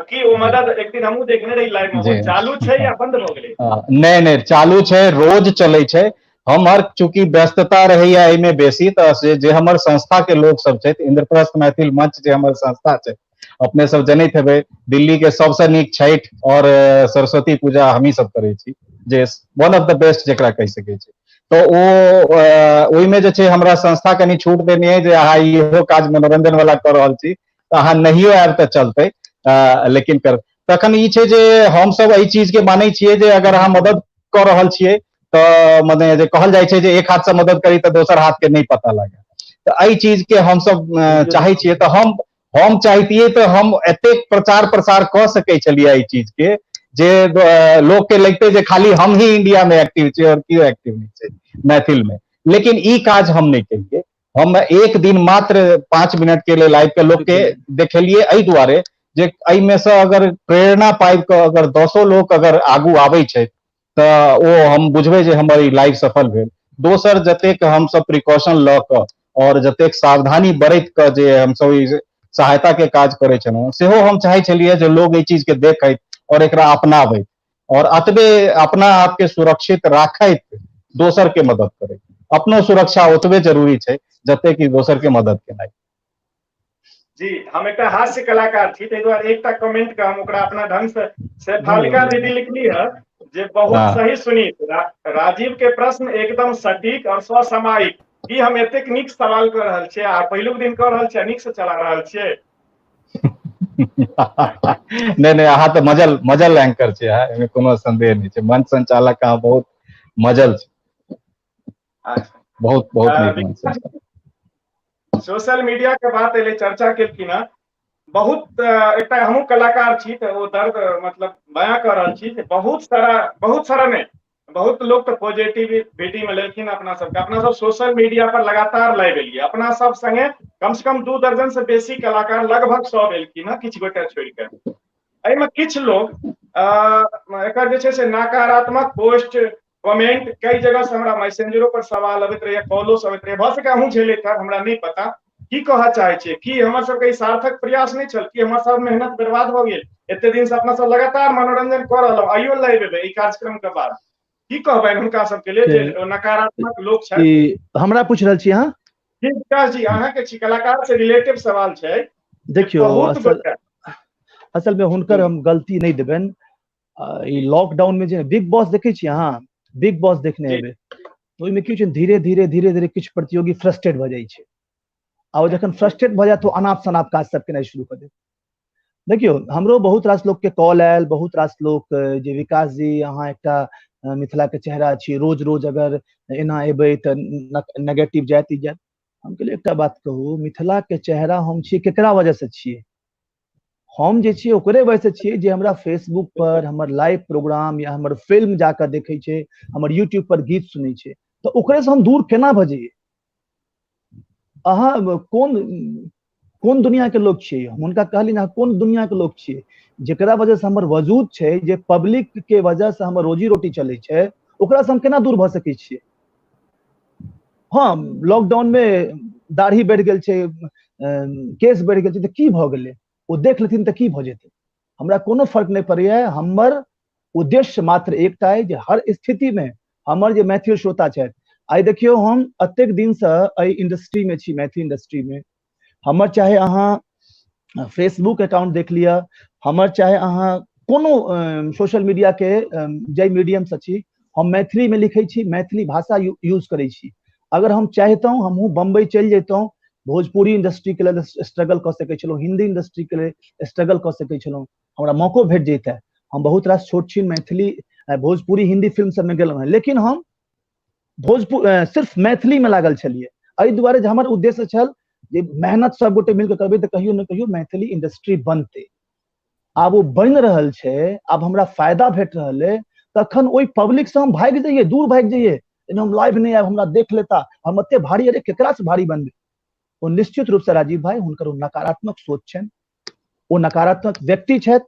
की ओ मदद एक दिन हमहूँ देखने रही लाइव में, चालू छै या बंद भऽ गेलै? नहि नहि, चालू छै, रोज चलै छै। हमर चूँकि व्यस्तता रहैया एहिमे बेसी, तऽ से जे हमर संस्था के लोक सब छथि, इंद्रप्रस्थ मैथिल मंच जे हमर संस्था छै, अपने सब जनैत हेबै दिल्ली के सबसँ नीक छठि और सरस्वती पूजा हमही सब करै छी, जे वन ऑफ the best जेकरा कहि सकै छी। तऽ ओ ओहिमे जे छै हमरा संस्था कनि छूट देने अइ जे अहाँ इहो काज मनोरंजन वाला कऽ रहल छी तऽ अहाँ नहियो आयब तऽ चलतै, लेकिन कर तखन ई छै जे हमसब एहि चीज के मानै छियै जे अगर अहाँ मदद कऽ रहल छियै तऽ मने जे कहल जाइ छै जे एक हाथ से मदद करी तऽ दोसर हाथ के नहि पता लागे, तऽ एहि चीज के हमसब चाहै छियै। तऽ हम चाहितियै तऽ हम एतेक प्रचार प्रसार कऽ सकै छलियै एहि चीज के जे लोक के लगते जे खाली हम ही इंडिया में एक्टिव छियै और केओ एक्टिव नहि छै मैथिल में। लेकिन ई काज हम नहि केलियै। हम एक दिन मात्र 5 मिनट के लेल आबि के लोक के देखेलियै एहि दुआरे जे एहिमे से अगर प्रेरणा पाबि कऽ अगर 10 लोक अगर आगू आबै छै तऽ ओ हम बुझबै जे हमर ई लाइफ सफल भेल। दोसर, जतेक हमसब प्रिकॉशन लऽ कऽ और जतेक सावधानी बरैत कऽ जे हमसब ई सहायता के काज करै छलहुँ, सेहो हम चाहै छलियै जे लोग एहि चीज के देखैत और एकरा अपनाबैत और अतबे अपना आपके सुरक्षित राखैत दोसर के मदद करैत। अपनो सुरक्षा ओतबे जरूरी छै जते कि दोसर के मदद केनाइ। जी, हम एकटा हास्य कलाकार छी, ताहि दुआरे एकटा कमेंट के हम ओकरा अपना ढंग से शेफालिका दीदी लिखली है जे बहुत सही सुनीत, राजीव के प्रश्न एकदम सटीक और स्वसमायिक। की हम एतेक नीक सवाल कऽ रहल छियै आ पहिलुक दिन कऽ रहल छियै, नीक से चला रहल छियै? नहि नहि, अहाँ तऽ मजल मजल एंकर छियै, एहिमे कोनो संदेह नहि छै। मंच संचालक अहाँ बहुत मजल छी। अच्छा, बहुत बहुत नीक मंच संचालक। सोशल मीडिया के बात एलै, चर्चा केलखिन हँ बहुत। एकटा हमहूँ कलाकार छी तऽ ओ दर्द मतलब बयां कऽ रहल छी जे बहुत सारा नहि, बहुत लोक तऽ पॉजिटिविटी में लेलखिन अपना सबके। अपना सब सोशल मीडिया पर लगातार लाइव एलियै, अपना सब संगे कम से कम 2 दर्जन से बेसी कलाकार लगभग सब एलखिन हँ, किछु गोटे छोड़ि कऽ। एहिमे किछु लोग एकर जे छै से नकारात्मक पोस्ट कमेंट कई जगह से हमरा मैसेंजरो पर सवाल अबैत रहैया, कॉलो सब अबैत रहैया, भऽ सकै अहूँ झेलैत हैब, हमरा नहि पता। की कहऽ चाहै छियै? की हमर सबके ई सार्थक प्रयास नहि छल? की हमर सब मेहनत बर्बाद भऽ गेल? एते दिन से अपना सब लगातार मनोरंजन कऽ रहलहुँ, आइयो लाइव एबै ई कार्यक्रम के बाद, की कहबनि हुनका सबके लेल जे नकारात्मक लोक छथि? हमरा पूछि रहल छी अहाँ? जी विकास जी, अहाँके छी, कलाकार से रिलेटेड सवाल छै। देखियौ, असल में हुनकर हम गलती नहीं देबनि। ई लॉकडाउन में जे बिग बॉस देखै छी अहाँ, बिग बॉस देखने हेबै, तो ओहिमे की होइ छै, धीरे धीरे धीरे धीरे किछु प्रतियोगी फ्रस्ट्रेट भऽ जाइ छै, आ ओ जखन फ्रस्ट्रेट भऽ जायत तो अनाप शनाप काज सब केनाइ शुरू कऽ देत। देखियौ, हमरो बहुत रास लोक के कॉल आयल, बहुत रास लोक जे विकास जी अहाँ एकटा मिथिला के चेहरा छी, रोज रोज अगर एना एबै तऽ नेगेटिव जायत ई जायत। हम कहलियै एकटा बात कहू, मिथिला के चेहरा हम छियै केकरा वजह से छियै? हम जे छियै ओकरे वजह से छियै जे हमरा फेसबुक पर हमर लाइव प्रोग्राम या हमर फिल्म जाकऽ देखै छै, हमर यूट्यूब पर गीत सुनै छै, तऽ ओकरे से हम दूर केना भऽ जइयै? अहाँ कोन कोन दुनिया के लोक छियै? हम हुनका कहलियनि अहाँ कोन दुनिया के लोक छियै जेकरा वजह से हमर वजूद छै, जे पब्लिक के वजह से हमर रोजी रोटी चलै छै, ओकरा से हम केना दूर भऽ सकै छियै? हाँ, लॉकडाउन में दाढ़ी बढ़ि गेल छै, केस बढ़ि गेल छै, तऽ की भऽ गेलै? ओ देख लेथिन तऽ की भऽ जेतै? हमरा कोनो फर्क नहि पड़ैया। हमर उद्देश्य मात्र एकटा अइ जे हर स्थिति में हमर जे मैथिल श्रोता छथि, आइ देखियौ हम एतेक दिनसँ एहि इंडस्ट्री में छी, मैथिल इंडस्ट्री में, हमर चाहे अहाँ फेसबुक अकाउंट देख लिअ, हमर चाहे अहाँ कोनो सोशल मीडिया के जाहि मीडियम से छी, हम मैथिली में लिखै छी, मैथिली भाषा यूज करै छी। अगर हम चाहितहुँ हमहूँ बम्बई चलि जैतहुँ, भोजपुरी इंडस्ट्री के लेल स्ट्रगल कऽ सकै छलहुँ, हिंदी इंडस्ट्री के लेल स्ट्रगल कऽ सकै छलहुँ, हमरा मौको भेट जैतै। हम बहुत रास छोट छिन मैथिली भोजपुरी हिंदी फिल्म सबमे गेलहुँ हेँ, लेकिन हम भोजपुर सिर्फ मैथिली में लागल छलियै। एहि दुआरे जे हमर उद्देश्य छल जे मेहनत सब गोटे मिलके करबै तऽ कहियो ने कहियो मैथिली इंडस्ट्री बनतै। आब ओ बनि रहल छै, आब हमरा फायदा भेट रहल अइ, तखन ओहि पब्लिक से हम भागि जइयै, दूर भागि जइयै, हम लाइव नहि आयब, हमरा देख लेता, हम एते भारी, अरे केकरा से भारी बनबै? ओ निश्चित रूप से राजीव भाई हुनकर ओ नकारात्मक सोच छनि, ओ नकारात्मक व्यक्ति छथि।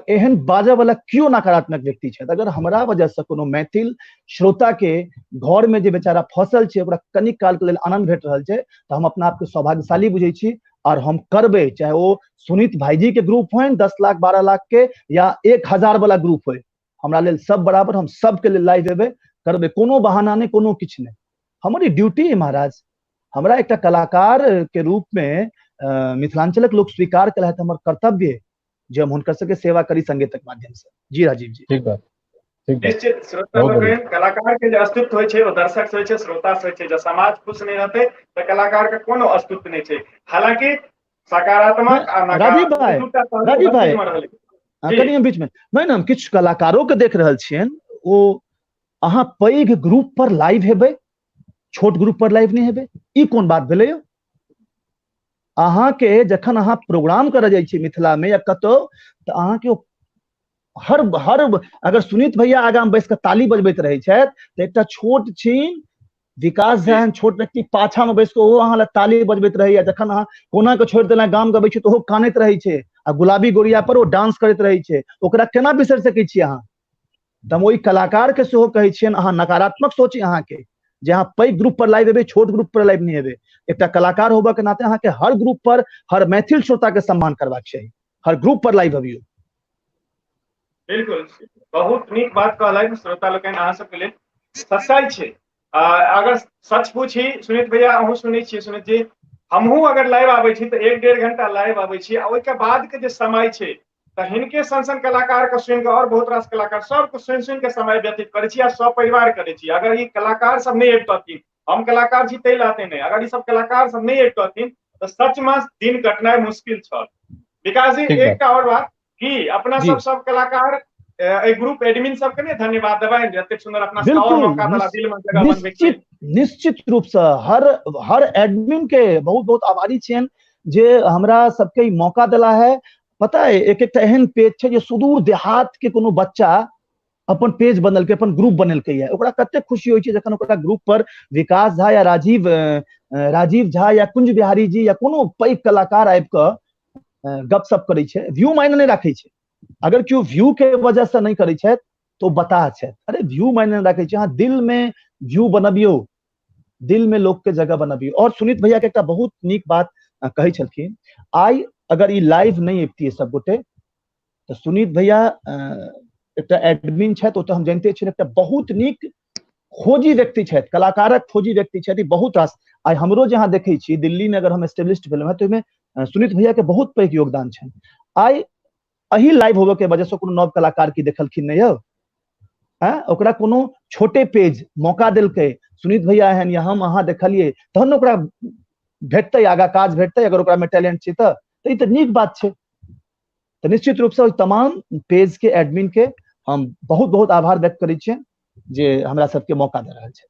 एहन बाजऽ वाला केओ नकारात्मक व्यक्ति छथि। अगर हमरा वजह से कोनो मैथिल श्रोता के घर में जे बेचारा फसल छै ओकरा कनिक काल के लेल आनंद भेट रहल छै, तऽ हम अपना आपके सौभाग्यशाली बुझै छी। और हम करबै, चाहे ओ सुनीत भाईजी के ग्रुप होइन 10 लाख 12 लाख के या 1000 वाला ग्रुप होय, हमरा लेल सब बराबर, हम सबके लेल लाइव एबै करबै, कोनो बहाना नहि, कोनो किछु नहि। हमर ई ड्यूटी है महाराज। हमरा एकटा कलाकार के रूप में मिथिलांचलक लोक स्वीकार कयल है, हमर कर्तव्य जे हम हुनकर सबके सेवा करी संगीतक माध्यम से। जी राजीव जी। ठीक बात, ठीक बात। निश्चित श्रोता लोकनि, कलाकार के जे अस्तित्व होइ छै ओ दर्शक से होइ छै, श्रोता से होइ छै। जब समाज खुश नहि रहतै तऽ कलाकार के कोनो अस्तित्व नहि छै। हालांकि सकारात्मक आ राजीव भाई, राजीव भाई कनि हम बीच में नहि ने, हम किछु कलाकारो के देख रहल छियनि, ओ अहाँ पैघ ग्रुप पर लाइव हेबै, छोट ग्रुप पर लाइव नहि हेबै, ई कोन बात भेलै यौ? अहाँके जखन अहाँ प्रोग्राम करऽ जाइ छी मिथिला में या कतौ, तऽ अहाँके हर हर अगर सुनीत भैया आगाँ में बैस कऽ ताली बजबैत रहै छथि, तऽ एकटा छोट छिन विकास झा एहन छोट व्यक्ति पाछा में बैस कऽ ओहो अहाँ लए ताली बजबैत रहैया। जखन अहाँ कोना कऽ छोड़ि देलहुँ गाम गबै छी तऽ ओहो कानैत रहै छै, आ गुलाबी गोरिया पर ओ डांस करैत रहै छै, ओकरा केना बिसरि सकै छी अहाँ? तऽ हम ओहि कलाकार के सेहो कहै छियनि, अहाँ नकारात्मक सोची अहाँके जे अहाँ पैघ ग्रुप पर लाइव एबै, छोट ग्रुप पर लाइव नहि एबै। एकटा कलाकार होबऽ के नाते अहाँके हर ग्रुप पर हर मैथिल श्रोता के सम्मान करबाक चाही, हर ग्रुप पर लाइव अबियौ। बिल्कुल, बहुत नीक बात कहलनि श्रोता लोकनि, अहाँ सबके लेल सच्चाइ छै। अगर सच पूछी सुनीत भैया, अहूँ सुनै छियै सुनीत जी, हमहूँ अगर लाइव आबै छी तऽ 1-1.5 घंटा लाइव आबै छी, आ ओहिके बाद के जे समय छै तऽ हिनके सन सन कलाकार के सुनि कऽ और बहुत रास कलाकार सबके सुनि सुनि के समय व्यतीत करै छी आ सब परिवार करै छी। अगर ई कलाकार सब नहि अबितथिन, हम कलाकार छी ताहि लाते नहि, अगर ई सब कलाकार सब नहि अबितथिन तऽ सच में दिन कटनाइ मुश्किल छल। विकास जी, एकटा और बात कि अपना सब सब कलाकार एहि ग्रुप एडमिन सबके नहि धन्यवाद देबनि, एतेक सुंदर अपना सब और मौका देला दिल में जगह बनबै के। निश्चित रूप से हर हर एडमिन के बहुत बहुत आभारी छियनि जे हमरा सबके ई मौका देला है। पता है, एक एकटा एहन पेज छै जे सुदूर देहात के कोनो बच्चा अपन पेज बनेलकै, अपन ग्रुप बनेलकै है, ओकरा कते खुशी होइ छै जखन ओकरा ग्रुप पर विकास झा या राजीव झा या कुंज बिहारी जी या कोनो पैघ कलाकार आबि कऽ गपशप करै छै। व्यू मायने नहि राखै छै, अगर केओ व्यू के वजह से नहि करै छथि तो बताह छथि। अरे व्यू मायने नहि राखै छै, अहाँ दिल में व्यू बनबियौ, दिल में लोक के जगह बनबियौ। और सुनीत भैया के एकटा बहुत नीक बात कहै छलखिन, आइ अगर ई लाइव नहि अबितियै सब गोटे तऽ सुनीत भैया एकटा एडमिन छथि, ओ तऽ हम जानिते छियनि, एकटा बहुत नीक खोजी व्यक्ति छथि, कलाकारक खोजी व्यक्ति छथि। बहुत रास आइ हमरो जे अहाँ देखै छी दिल्ली में अगर हम एस्टेब्लिश्ड भेलहुँ हेँ तऽ ओहिमे सुनीत भैया के बहुत पैघ योगदान छनि। आइ एहि लाइव होबऽ के वजह से कोनो नव कलाकार की देखलखिन नहि यौ, ओकरा कोनो छोटे पेज मौका देलकै, सुनीत भैया एहन या हम अहाँ देखलियै तहन ओकरा भेटतै, आगाँ काज भेटतै अगर ओकरा में टैलेंट छै तऽ ई तऽ नीक बात छै। तऽ निश्चित रूप से तमाम पेज के एडमिन के हम बहुत बहुत आभार व्यक्त करै छियनि जे हमरा सबके मौका दे रहल छै।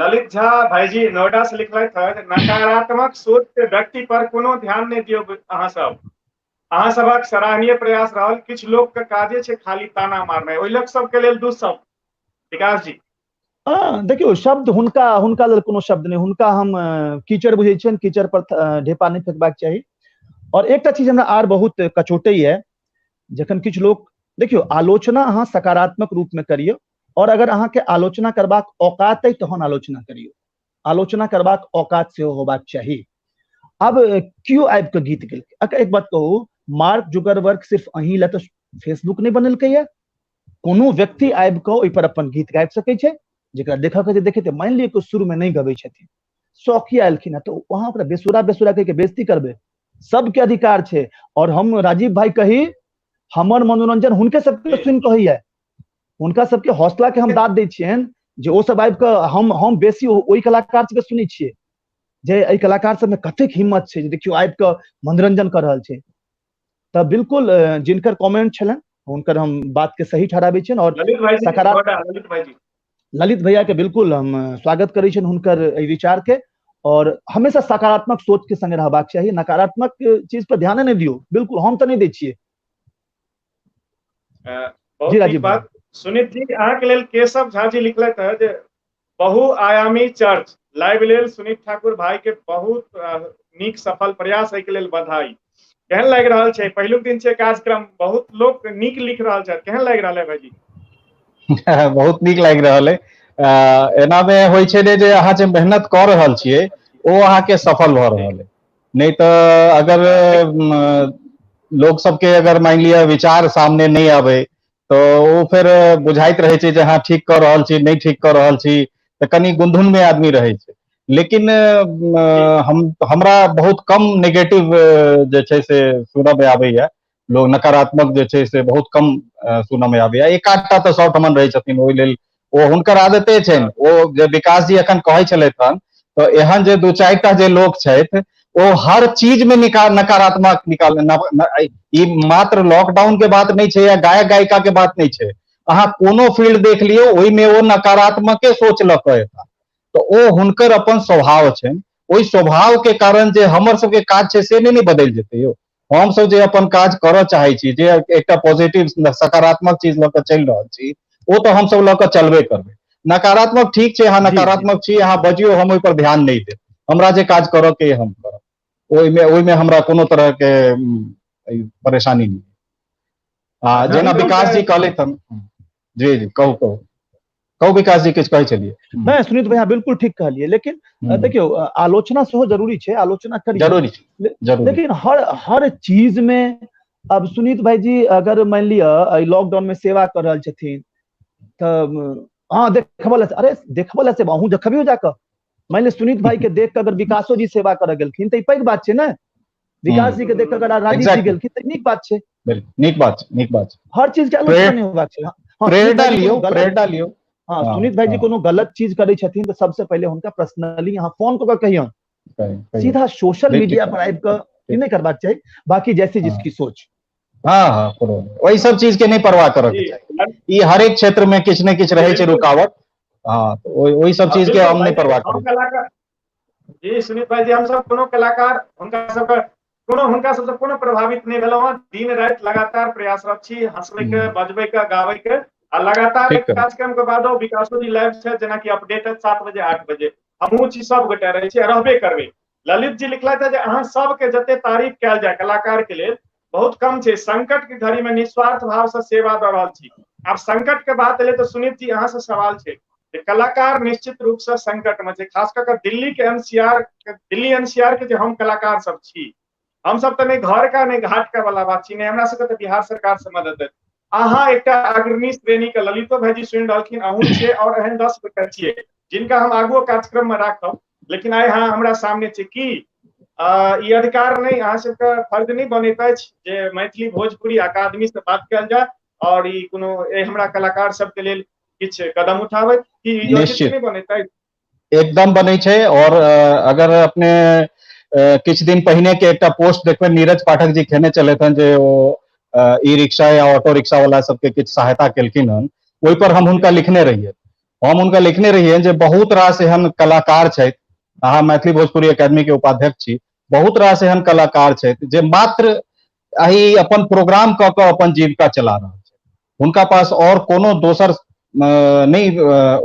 ललित झा भाईजी नोएडा से लिखलथि हँ, नकारात्मक सोच के व्यक्ति पर कोनो ध्यान नहि दियौ। अहाँ सबक सराहनीय प्रयास रहल। किछु लोक के काजे छै खाली ताना मारनाइ, ओहि लोक सबके लेल दू शब्द विकास जी। देखियौ शब्द हुनका हुनका लेल कोनो शब्द नहि, हुनका हम कीचड़ बुझै छियनि, कीचड़ पर ढेपा नहि फेकबाक चाही। और एकटा चीज हमरा आर बहुत कचोटैया, जखन किछु लोक, देखियौ आलोचना अहाँ सकारात्मक रूप में करियौ, और अगर अहाँके आलोचना करबाक औकात अइ तहन आलोचना करियौ, आलोचना करबाक औकात सेहो होबाक चाही। आब केओ आबि कऽ गीत गेलकै, एक बात कहू, मार्क जुकरबर्ग सिर्फ अहीं लए तऽ फेसबुक नहि बनेलकै, कोनो व्यक्ति आबि कऽ ओहिपर अपन गीत गाबि सकै छै, जकरा देखऽ के देखेतै। मानि लिअ कि शुरू में नहि गबै छथिन, शौकिया एलखिन हँ, तऽ अहाँ ओकरा बेसुरा बेसुरा कहिके बेइज्जती करबै, सबके अधिकार छै। और हम राजीव भाई कही, हमर मनोरंजन हुनके सबके सुनि कऽ होइया, हुनका सबके हौसला के हम दाद दै छियनि जे ओ सब आबि कऽ हम बेसी ओहि कलाकार सबके सुनै छियै जे एहि कलाकार सबमे कतेक हिम्मत छै जे देखियौ आबि कऽ मनोरंजन कऽ रहल छै। तऽ बिल्कुल जिनकर कमेंट छलनि हुनकर हम बात के सही ठहराबै छियनि। और ललित भैया के बिल्कुल हम स्वागत करै छियनि हुनकर एहि विचार के। और हमेशा सकारात्मक सोच के संगे रहबाक चाही, नकारात्मक चीज पर ध्यान नहि दियौ, बिल्कुल हम तऽ नहि दै छियै। बहुत नीक बात सुनीत जी, अहाँके लेल केशव झा जी लिखलथि है जे बहुआयामी चर्च लाइव लेल सुनीत ठाकुर भाई के बहुत नीक सफल प्रयास, एहि के लेल बधाई। केहन लागि रहल छै? पहिलुक दिन छै कार्यक्रम, बहुत लोक नीक लिख रहल छथि, केहन लागि रहल है भाईजी? बहुत नीक लागि रहल है। एना में होइ छै ने जे अहाँ जे मेहनत कऽ रहल छियै ओ अहाँके सफल भऽ रहल है, नहि तऽ अगर लोक सबके अगर मानि लिअ विचार सामने नहि आबै तऽ ओ फेर बुझाइत रहै छै जे अहाँ ठीक कऽ रहल छी नहि ठीक कऽ रहल छी, तऽ कनि गुंधुन में आदमी रहै छै। लेकिन हमरा बहुत कम नेगेटिव जे छै से सुनऽ मे आबैया, लोग नकारात्मक जे छै से बहुत कम सुनऽ मे आबैया। एक आधटा तऽ सौ ठमन रहै छथिन, ओहि लेल ओ हुनकर आदते छनि। ओ जे विकास जी एखन कहै छलथि हन, तऽ एहन जे दू चारिटा जे लोक छथि ओ हर चीज में नकारात्मक निकाल, ई मात्र लॉकडाउन के बात नहि छै या गायक गायिका के बात नहि छै, अहाँ कोनो फील्ड देख लियौ ओहिमे ओ नकारात्मके सोच लऽ कऽ एता, तऽ ओ हुनकर अपन स्वभाव छनि। ओहि स्वभाव के कारण जे हमर सबके काज छै से नहि बदलि जेतै यौ। हमसब जे अपन काज करऽ चाहै छी, जे एकटा पॉजिटिव सकारात्मक चीज लऽ कऽ चलि रहल छी, ओ तऽ हमसब लऽ कऽ चलबे करबै। नकारात्मक ठीक छै, अहाँ नकारात्मक छी, अहाँ बजियौ, हम ओहि पर ध्यान नहि देब, हमरा जे काज करऽ के हम करब, ओहिमे हमरा कोनो तरह के परेशानी नहि। आ जेना विकास जी कहलथि हन, जी जी कहू कहू कहू विकास जी किछु कहै छलियै? नहि सुनीत भैया बिल्कुल ठीक कहलियै, लेकिन देखियौ आलोचना सेहो जरूरी छै, आलोचना करियौ जरूरी छै, लेकिन हर हर चीज में अब सुनीत भाई जी अगर मान लिअ लॉकडाउन में सेवा कर रहल छथिन तऽ हाँ देखबल, अरे देखबल से अहूँ देखबियौ जाकऽ, मान लिअ सुनीत भाई के देख कऽ अगर विकासो जी सेवा करऽ गेलखिन तऽ ई पैघ बात छै ने, विकास जी के देख कऽ अगर राजीव जी गेलखिन तऽ नीक बात छै, नीक बात छै, नीक बात छै। हर चीज के आलोचना नहि होबाक छै। प्रेरणा लियौ, प्रेरणा लियौ। हाँ सुनीत भाई जी कोनो गलत चीज करै छथिन तऽ सबसे पहिले हुनका पर्सनली अहाँ फोन कऽ कऽ कहियौन, सीधा सोशल मीडिया पर आबि कऽ ई नहि करबाक चाही। बाकी जैसे जिसकी सोच। हाँ हाँ, ओहि सब चीज के नहीं परवाह करऽ के चाही। ई हरेक क्षेत्र में किछु ने किछु रहै छै रुकावट, हाँ ओहि सब चीज के हम नहीं परवाह करै। जी सुनीत भाई जी, हम सब कोनो कलाकार हुनका सबके कोनो हुनका सबसे कोनो प्रभावित नहीं भेलहुँ हँ, दिन राति लगातार प्रयासरत छी हंसबै के, बजबै के, गाबै के, आ लगातार कार्यक्रम के बादो विकासो जी लाइव छै, जेनाकि अपडेट 7 बजे 8 बजे हमहूँ छी, सब गोटे रहै छी रहबे करबै। ललित जी लिखलथि जे अहाँ सबके जते तारीफ कयल जाय कलाकार के लेल बहुत कम छै, संकट के घड़ी में निस्वार्थ भाव से सेवा दऽ रहल छी। आब संकट के बात एलै तऽ सुनीत जी अहाँ से सवाल छै जे कलाकार निश्चित रूप से संकट में छै, खास कऽ दिल्ली के एनसीआर, दिल्ली एनसीआर के जे हम कलाकार सब छी, हम सब तऽ नहि घर का नहि घाट का वाला बात छी, नहि हमरा सबके तऽ बिहार सरकार से मदद है, अहाँ एकटा अग्रणी श्रेणी के ललितो भाईजी सुनि रहलखिन, अहूँ छियै और एहन 10 गोटा छियै जिनका हम आगुओ कार्यक्रम में राखब, लेकिन आइ अहाँ हमरा सामने छै की ई अधिकार नहि, अहाँ सबके फर्ज नहि बनैत अछि जे मैथिली भोजपुरी अकादमी से बात कयल जाय और ई कोनो हमरा कलाकार सबके लेल किछु कदम उठाबै की निश्चित नहि बनैत अछि? एकदम बनै छै। और अगर अपने किछु दिन पहिने के एकटा पोस्ट देखबै, नीरज पाठक जी खेने चलैत हन जे ओ ई रिक्शा या ऑटो रिक्शा वाला सबके किछु सहायता केलखिन हन, ओहि पर हम हुनका लिखने रहियै, हम हुनका लिखने रहियै जे बहुत रास एहन कलाकार छथि, अहाँ मैथिली भोजपुरी अकादमी के उपाध्यक्ष छी, बहुत रास एहन कलाकार छथि जे मात्र एहि अपन प्रोग्राम कऽ कऽ अपन जीविका चला रहल छथि, हुनका पास और कोनो दोसर नहि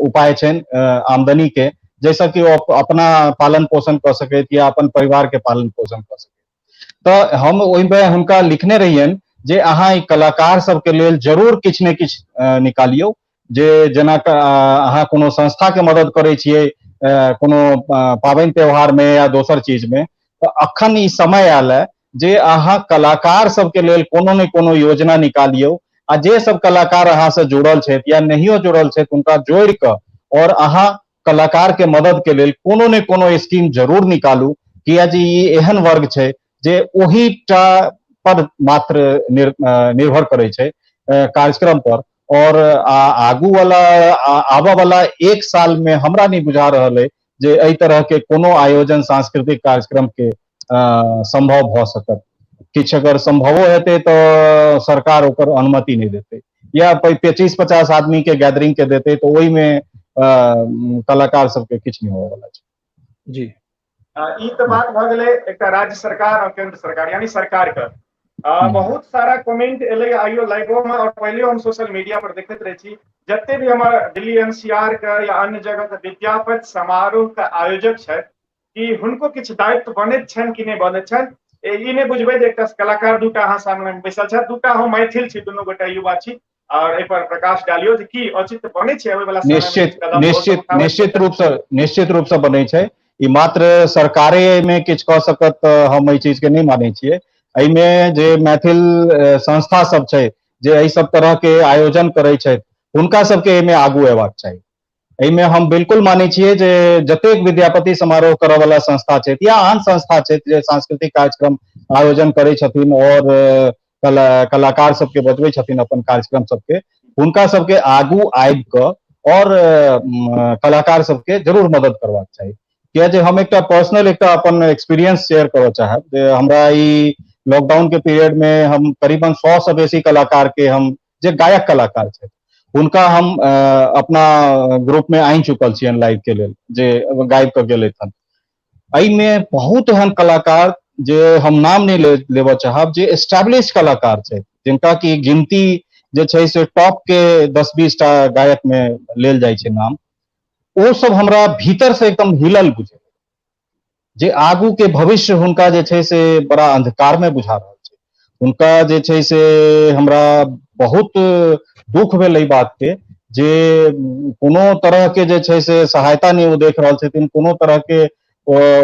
उपाय छनि आमदनी के, जाहिसँ कि ओ अपना पालन पोषण कऽ सकैत या अपन परिवार के पालन पोषण कऽ सकैत। तऽ हम ओहिमे हुनका लिखने रहियनि जे अहाँ ई कलाकार सबके लेल जरूर किछु ने किछु निकालियौ, जे जेना अहाँ कोनो संस्था के मदद करै छियै कोनो पाबनि त्योहार में या दोसर चीज में, तऽ अखन ई समय आयल है जे अहाँ कलाकार सबके लेल कोनो ने कोनो योजना निकालियौ, आ जे सब कलाकार अहाँ से जुड़ल छथि या नहियो जुड़ल छथि हुनका जोड़ि कऽ और अहाँ कलाकार के मदद के लेल कोनो ने कोनो स्कीम जरूर निकालू, किया जे ई एहन वर्ग छै जे ओहि टा पर मात्र निर्भर करै छै कार्यक्रम पर, और आगू वाला आबऽ वाला 1 साल में हमरा नहीं बुझा रहल है जे एहि तरह के कोनो आयोजन सांस्कृतिक कार्यक्रम के संभव भऽ सकत। किछु अगर संभवो हेतै तऽ सरकार ओकर अनुमति नहि देतै, या 25-50 आदमी के गैदरिंग के देतै तऽ ओहिमे कलाकार सबके किछु नहि होबऽ वाला छै। जी। ई तऽ बात भऽ गेलै एकटा राज्य सरकार और केंद्र सरकार यानी सरकार के। बहुत सारा कमेंट एलै आइयो लाइवो में और पहले हम सोशल मीडिया पर देखैत रहै छी, जते भी हमर दिल्ली एनसीआर के या अन्य जगह के विद्यापति समारोह के आयोजक छथि कि हुनको किछु दायित्व बनैत छनि कि नहि बनैत छनि, ई नहि बुझबै जे एकटा कलाकार दूटा अहाँ सामने बैसल छथि, दूटा हम मैथिल छी, दुनू गोटा युवा छी, और एहि पर प्रकाश डालियौ जे की औचित्य बनै छै आबै वाला समय में? निश्चित, निश्चित, निश्चित रूप से, निश्चित रूप से बनै छै। ई मात्र सरकारे एहिमे किछु कऽ सकत तऽ हम एहि चीज के नहि मानै छियै। एहिमे जे मैथिल संस्था सब छै जे एहि सब तरह के आयोजन करै छथि हुनका सबके एहिमे आगू अयबाक चाही। एहिमे हम बिल्कुल मानै छियै जे जतेक विद्यापति समारोह करऽ वाला संस्था छथि या आन संस्था छथि जे सांस्कृतिक कार्यक्रम आयोजन करै छथिन और कलाकार सबके बजबै छथिन अपन कार्यक्रम सबके, हुनका सबके आगू आबि कऽ और कलाकार सबके जरूर मदद करबाक चाही। किया जे हम एकटा पर्सनल एकटा अपन एक्सपीरियंस शेयर करऽ चाहब जे हमरा ई लॉकडाउन के पीरियड में हम करीबन 100 से बेसी कलाकार के हम जे गायक कलाकार छथि हुनका हम अपना ग्रुप में आनि चुकल छियनि लाइव के लेल जे गाबि कऽ गेलथि हन। एहिमे बहुत एहन कलाकार जे हम नाम नहि लेबऽ चाहब जे एस्टेब्लिश कलाकार छथि जिनका कि गिनती जे छै से टॉप के 10-20 टा गायक में लेल जाइ छै नाम, ओ सब हमरा भीतर से एकदम हिलल बुझे जे आगू के भविष्य हुनका जे छै से बड़ा अंधकार में बुझा रहल छै। हुनका जे छै से हमरा बहुत दुख भेल एहि बात के जे कोनो तरह के जे छै से सहायता नहि ओ देख रहल छथिन, कोनो तरह के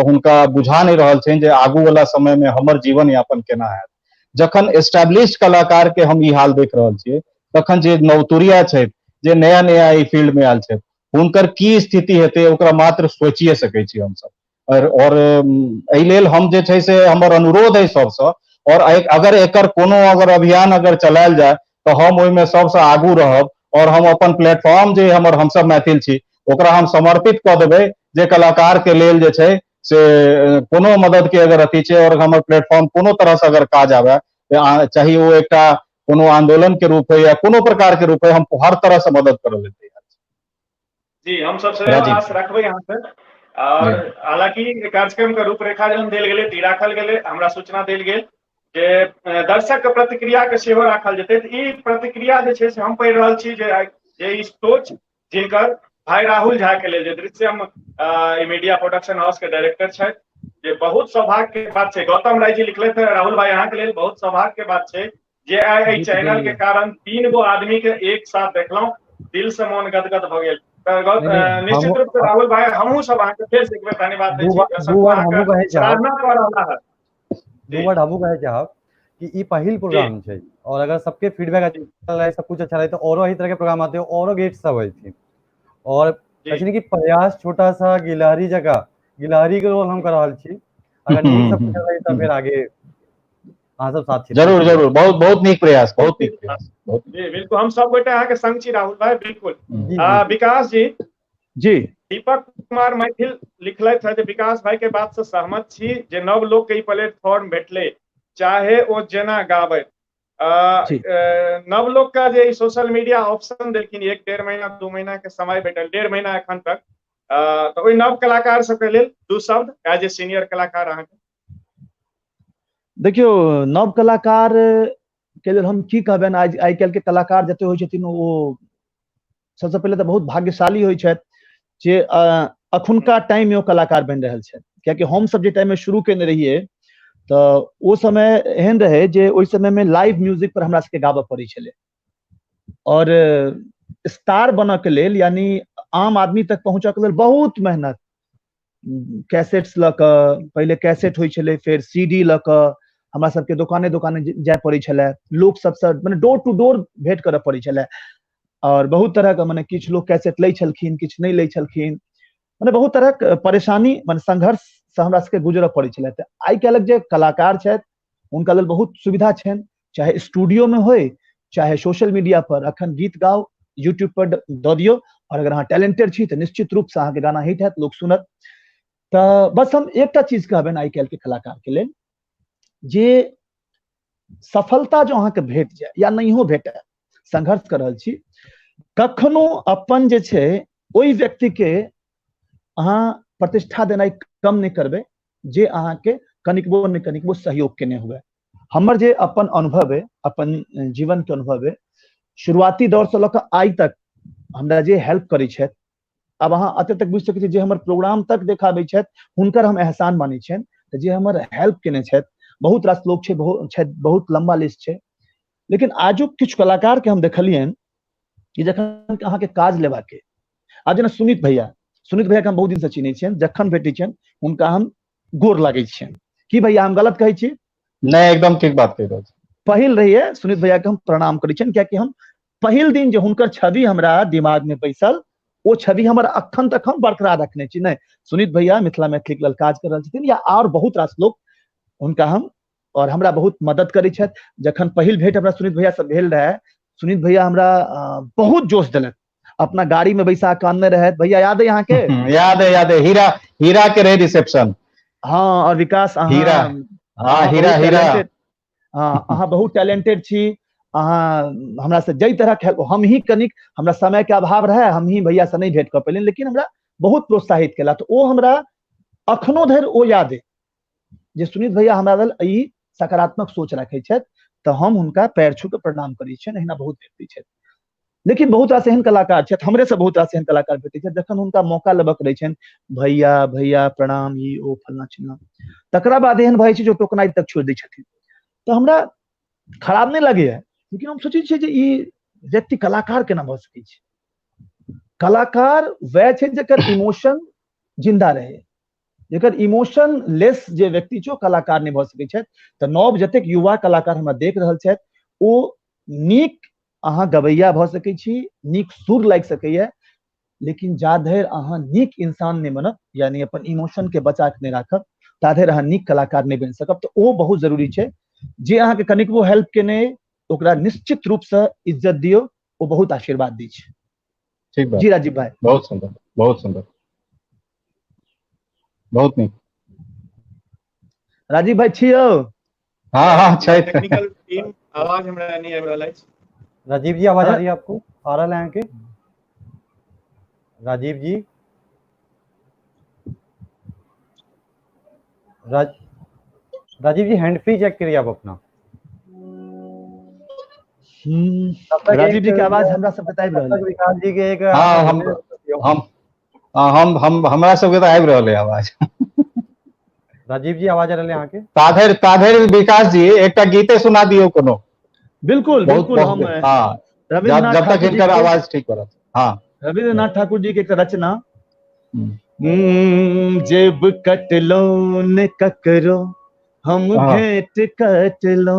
हुनका बुझा नहि रहल छनि जे आगू वाला समय में हमर जीवन यापन केना हैत। जखन एस्टेब्लिश कलाकार के हम ई हाल देख रहल छियै तखन जे नवतुरिया छथि जे नया नया एहि फील्ड में आयल छथि हुनकर की स्थिति हेतै ओकरा मात्र सोचिए सकै छी हमसब। और एहि लेल हम जे छै से हमर अनुरोध है सबसँ, और अगर एकर कोनो अगर अभियान अगर चलायल जाय तऽ हम ओहिमे सबसँ आगू रहब और हम अपन प्लेटफॉर्म जे हमर हमसब मैथिल छी ओकरा हम समर्पित कऽ देबै जे कलाकार के लेल जे छै से कोनो मदद के अगर अथी छै और हमर प्लेटफॉर्म कोनो तरह से अगर काज आबे, चाहे ओ एकटा कोनो आंदोलन के रूप है या कोनो प्रकार के रूप है, हम हर तरह से मदद करऽ लेल तैयार छी। जी, हम सब से आस रखबै अहाँ से। और हालांकि कार्यक्रम के रूपरेखा जहन देल गेलै तऽ ई राखल गेलै, हमरा सूचना देल गेल जे दर्शक के प्रतिक्रिया के सेहो राखल जेतै, तऽ ई प्रतिक्रिया जे छै से हम पढ़ि रहल छी जे ई सोच जिनकर भाई राहुल झा के लेल जे दृश्यम मीडिया प्रोडक्शन हाउस के डायरेक्टर छथि, जे बहुत सौभाग्य के बात छै। गौतम राय जी लिखलथि हैं, राहुल भाई अहाँ के लेल बहुत सौभाग्य के बात छै जे आइ एहि चैनल के कारण 3 गो आदमी के एक साथ देखलहुं, दिल से मन गदगद भऽ गेल। तऽ निश्चित रूप से राहुल भाई हमहूँ सब अहाँके फेर से एक बेर धन्यवाद दै छी, सराहना कऽ रहला है। दू बार हमहूँ कहै चाहब कि ई पहिल प्रोग्राम छै और अगर सबके फीडबैक अच्छा रहे, सब कुछ अच्छा रहे, तो औरो एही तरह के प्रोग्राम आते, औरो गेस्ट सब अयथिन। और कहै कि प्रयास छोटा सा गिलहरी जकाँ, गिलहरी के रोल हम कर रहल छी। अगर नीक सब रही तऽ फेर आगे अहाँ सब साथ छी। जरूर जरूर, बहुत बहुत नीक प्रयास, बहुत नीक प्रयास, बहुत। जी बिल्कुल, हम सब गोटे अहाँके संग छी राहुल भाई, बिल्कुल। विकास जी जी, दीपक कुमार मैथिल लिखलथि है जे विकास भाई के बात से सहमत छी जे नव लोक के ई प्लेटफॉर्म भेटले, चाहे ओ जेना गाबै। नव लोक का जे सोशल मीडिया ऑप्शन देलखिन, 1-1.5 महीना 2 महीना के समय भेटल, 1.5 महीना एखन तक, तऽ ओहि नव कलाकार सबके लेल 2 शब्द एज ए सीनियर कलाकार अहाँके। देखियौ, नव कलाकार के लेल हम की कहबनि, आइ काल्हि के कलाकार जते होइ छथिन ओ सबसँ पहिले तऽ बहुत भाग्यशाली होइ छथि जे अखुनका टाइम में ओ कलाकार बनि रहल छथि। कियाकि हम सब जे टाइम में शुरू केने रहियै तऽ ओ समय एहन रहै जे ओहि समय में लाइव म्यूजिक पर हमरा सबके गाबऽ पड़ै छलै, और स्टार बनऽ के लेल यानी आम आदमी तक पहुँचऽ के लेल बहुत मेहनत, कैसेट्स लऽ कऽ, पहिले कैसेट होइ छलै, फेर CD लऽ कऽ हमरा सबके दोकाने दोकाने जाय पड़ै छलै, लोक सबसँ मने डोर टू डोर भेंट करऽ पड़ै छलै, और बहुत तरहके मने किछु लोक कैसेट लै छलखिन, किछु नहि लै छलखिन, मने बहुत तरहक परेशानी मने संघर्ष से हमरा सबके गुजरऽ पड़ै छलै। तऽ आइ काल्हिक जे कलाकार छथि हुनका लेल बहुत सुविधा छनि, चाहे स्टूडियो में होइ चाहे सोशल मीडिया पर, अखन गीत गाउ यूट्यूब पर दऽ दियौ, और अगर अहाँ टैलेंटेड छी तऽ निश्चित रूप से अहाँके गाना हिट हैत, लोक सुनत। तऽ बस हम एकटा चीज कहबनि आइ काल्हि के कलाकार के लेल, जे सफलता जो अहाँके भेट जाय या नहियो भेटय, संघर्ष कर रहल छी, कखनो अपन जे छै ओहि व्यक्ति के अहाँ प्रतिष्ठा देनाइ कम नहि करबै जे अहाँके कनिकबो ने कनिकबो सहयोग केने हुए। हमर जे अपन अनुभव है, अपन जीवन के अनुभव है, शुरुआती दौर से लऽ कऽ आइ तक हमरा जे हेल्प करै छथि, आब अहाँ एते तक बुझि सकै छी जे हमर प्रोग्राम तक देखाबै छथि हुनकर हम एहसान मानै छियनि। तऽ जे हमर हेल्प केने छथि, बहुत रास लोक छै, बहुत लम्बा लिस्ट छै, लेकिन आजुक किछु कलाकार के हम देखलियनि कि जखन अहाँके काज लेबाक, आब जेना सुमित भैया, सुमित भैया के हम बहुत दिन से चिन्है छियनि, जखन भेटै छियनि हुनका हम गोर लागै छियनि। की भैया हम गलत कहै छी? नहि, एकदम ठीक बात कहि रहल छी। पहिल रहिए सुमित भैया के हम प्रणाम करै छियनि, कियाकि हम पहिल दिन जे हुनकर छवि हमरा दिमाग में बैसल, ओ छवि हमर अखन तक हम बरकरार रखने छी। नहि, सुमित भैया मिथिला मैथिली के लेल काज कर रहल छथिन या और बहुत रास लोक, हुनका हम और हमरा बहुत मदद करै छथि। जखन पहिल भेंट हमरा सुमित भैया से भेल रहे, सुमित भैया हमरा बहुत जोश देलक, अपना गाड़ी में बैसा के आनने रहथि। भैया याद है अहाँके? याद है, याद है, हीरा, हीरा के रहे रिसेप्शन। हाँ, और विकास अहाँ, हीरा। हाँ, हीरा, हीरा। हाँ, अहाँ बहुत टैलेंटेड छी, अहाँ हमरा से जै तरह के हम ही कनिक हमरा समय के अभाव रहे, हम ही भैया से नहीं भेंट कर पेलियनि, लेकिन हमरा बहुत प्रोत्साहित केला। तो ओ हमरा अखनो धरि ओ याद है जे सुनीत भैया हमरा लेल ई सकारात्मक सोच रखै छथि, तऽ हम हुनका पैर छू के प्रणाम करै छियनि। एहिना बहुत व्यक्ति छथि, लेकिन बहुत रास एहन कलाकार छथि, हमरे से बहुत रास एहन कलाकार भेटै छथि, जखन हुनका मौका लेबक रहै छनि, भैया भैया प्रणाम ई ओ फलना चिलना, तकरा बाद एहन भऽ जाइ छै जे टोकनाइ तक छोड़ि दै छथिन। तऽ हमरा खराब नहि लगैया, लेकिन हम सोचै छियै जे ई व्यक्ति कलाकार केना भऽ सकै छै। कलाकार वएह छै जकर इमोशन जिंदा रहे, जकर इमोशन लेस जे व्यक्ति छै ओ कलाकार नहि भऽ सकै छथि। तऽ नव जतेक युवा कलाकार हमरा देख रहल छथि, ओ नीक अहाँ गवैया भऽ सकै छी, नीक सुर लागि सकैया, लेकिन जा धरि अहाँ नीक इंसान नहि बनब, यानी अपन इमोशन के बचा के नहि राखब, ता धरि अहाँ नीक कलाकार नहि बनि सकब। तऽ ओ बहुत जरूरी छै जे अहाँके कनिकबो हेल्प केने ओकरा निश्चित रूप से इज्जत दियौ, ओ बहुत आशीर्वाद दै छै। ठीक बात। जी राजीव भाई। बहुत सुंदर, बहुत सुंदर, बहुत नीक। राजीव भाई छी यौ? हाँ, हाँ, छै। टेक्निकल टीम आवाज हमरा नहीं आबि रहल अछि। राजीव जी आवाज आ रही है आपको? आ रहा है अहाँके? राजीव जी? राजीव जी हैंड फ्री चेक करिए आप अपना। राजीव जी के आवाज हमरा सब बताबि रहल है। विकास जी के एक हाँ, हमरा सबके तऽ आबि रहल है आवाज। राजीव जी आवाज आ रहल है अहाँके? ताधरि विकास जी एकटा गीते सुना दियौ कोनो। बिल्कुल, बहुत, बिल्कुल, बहुत हम, हाँ, रविन्द्रनाथ जब तक ठाकुर जी हिनकर के आवाज ठीक करत। हाँ। रविन्द्रनाथ ठाकुर जी के एक रचना, जेब कटलो ने ककरो हम हाँ। घेट कटलो,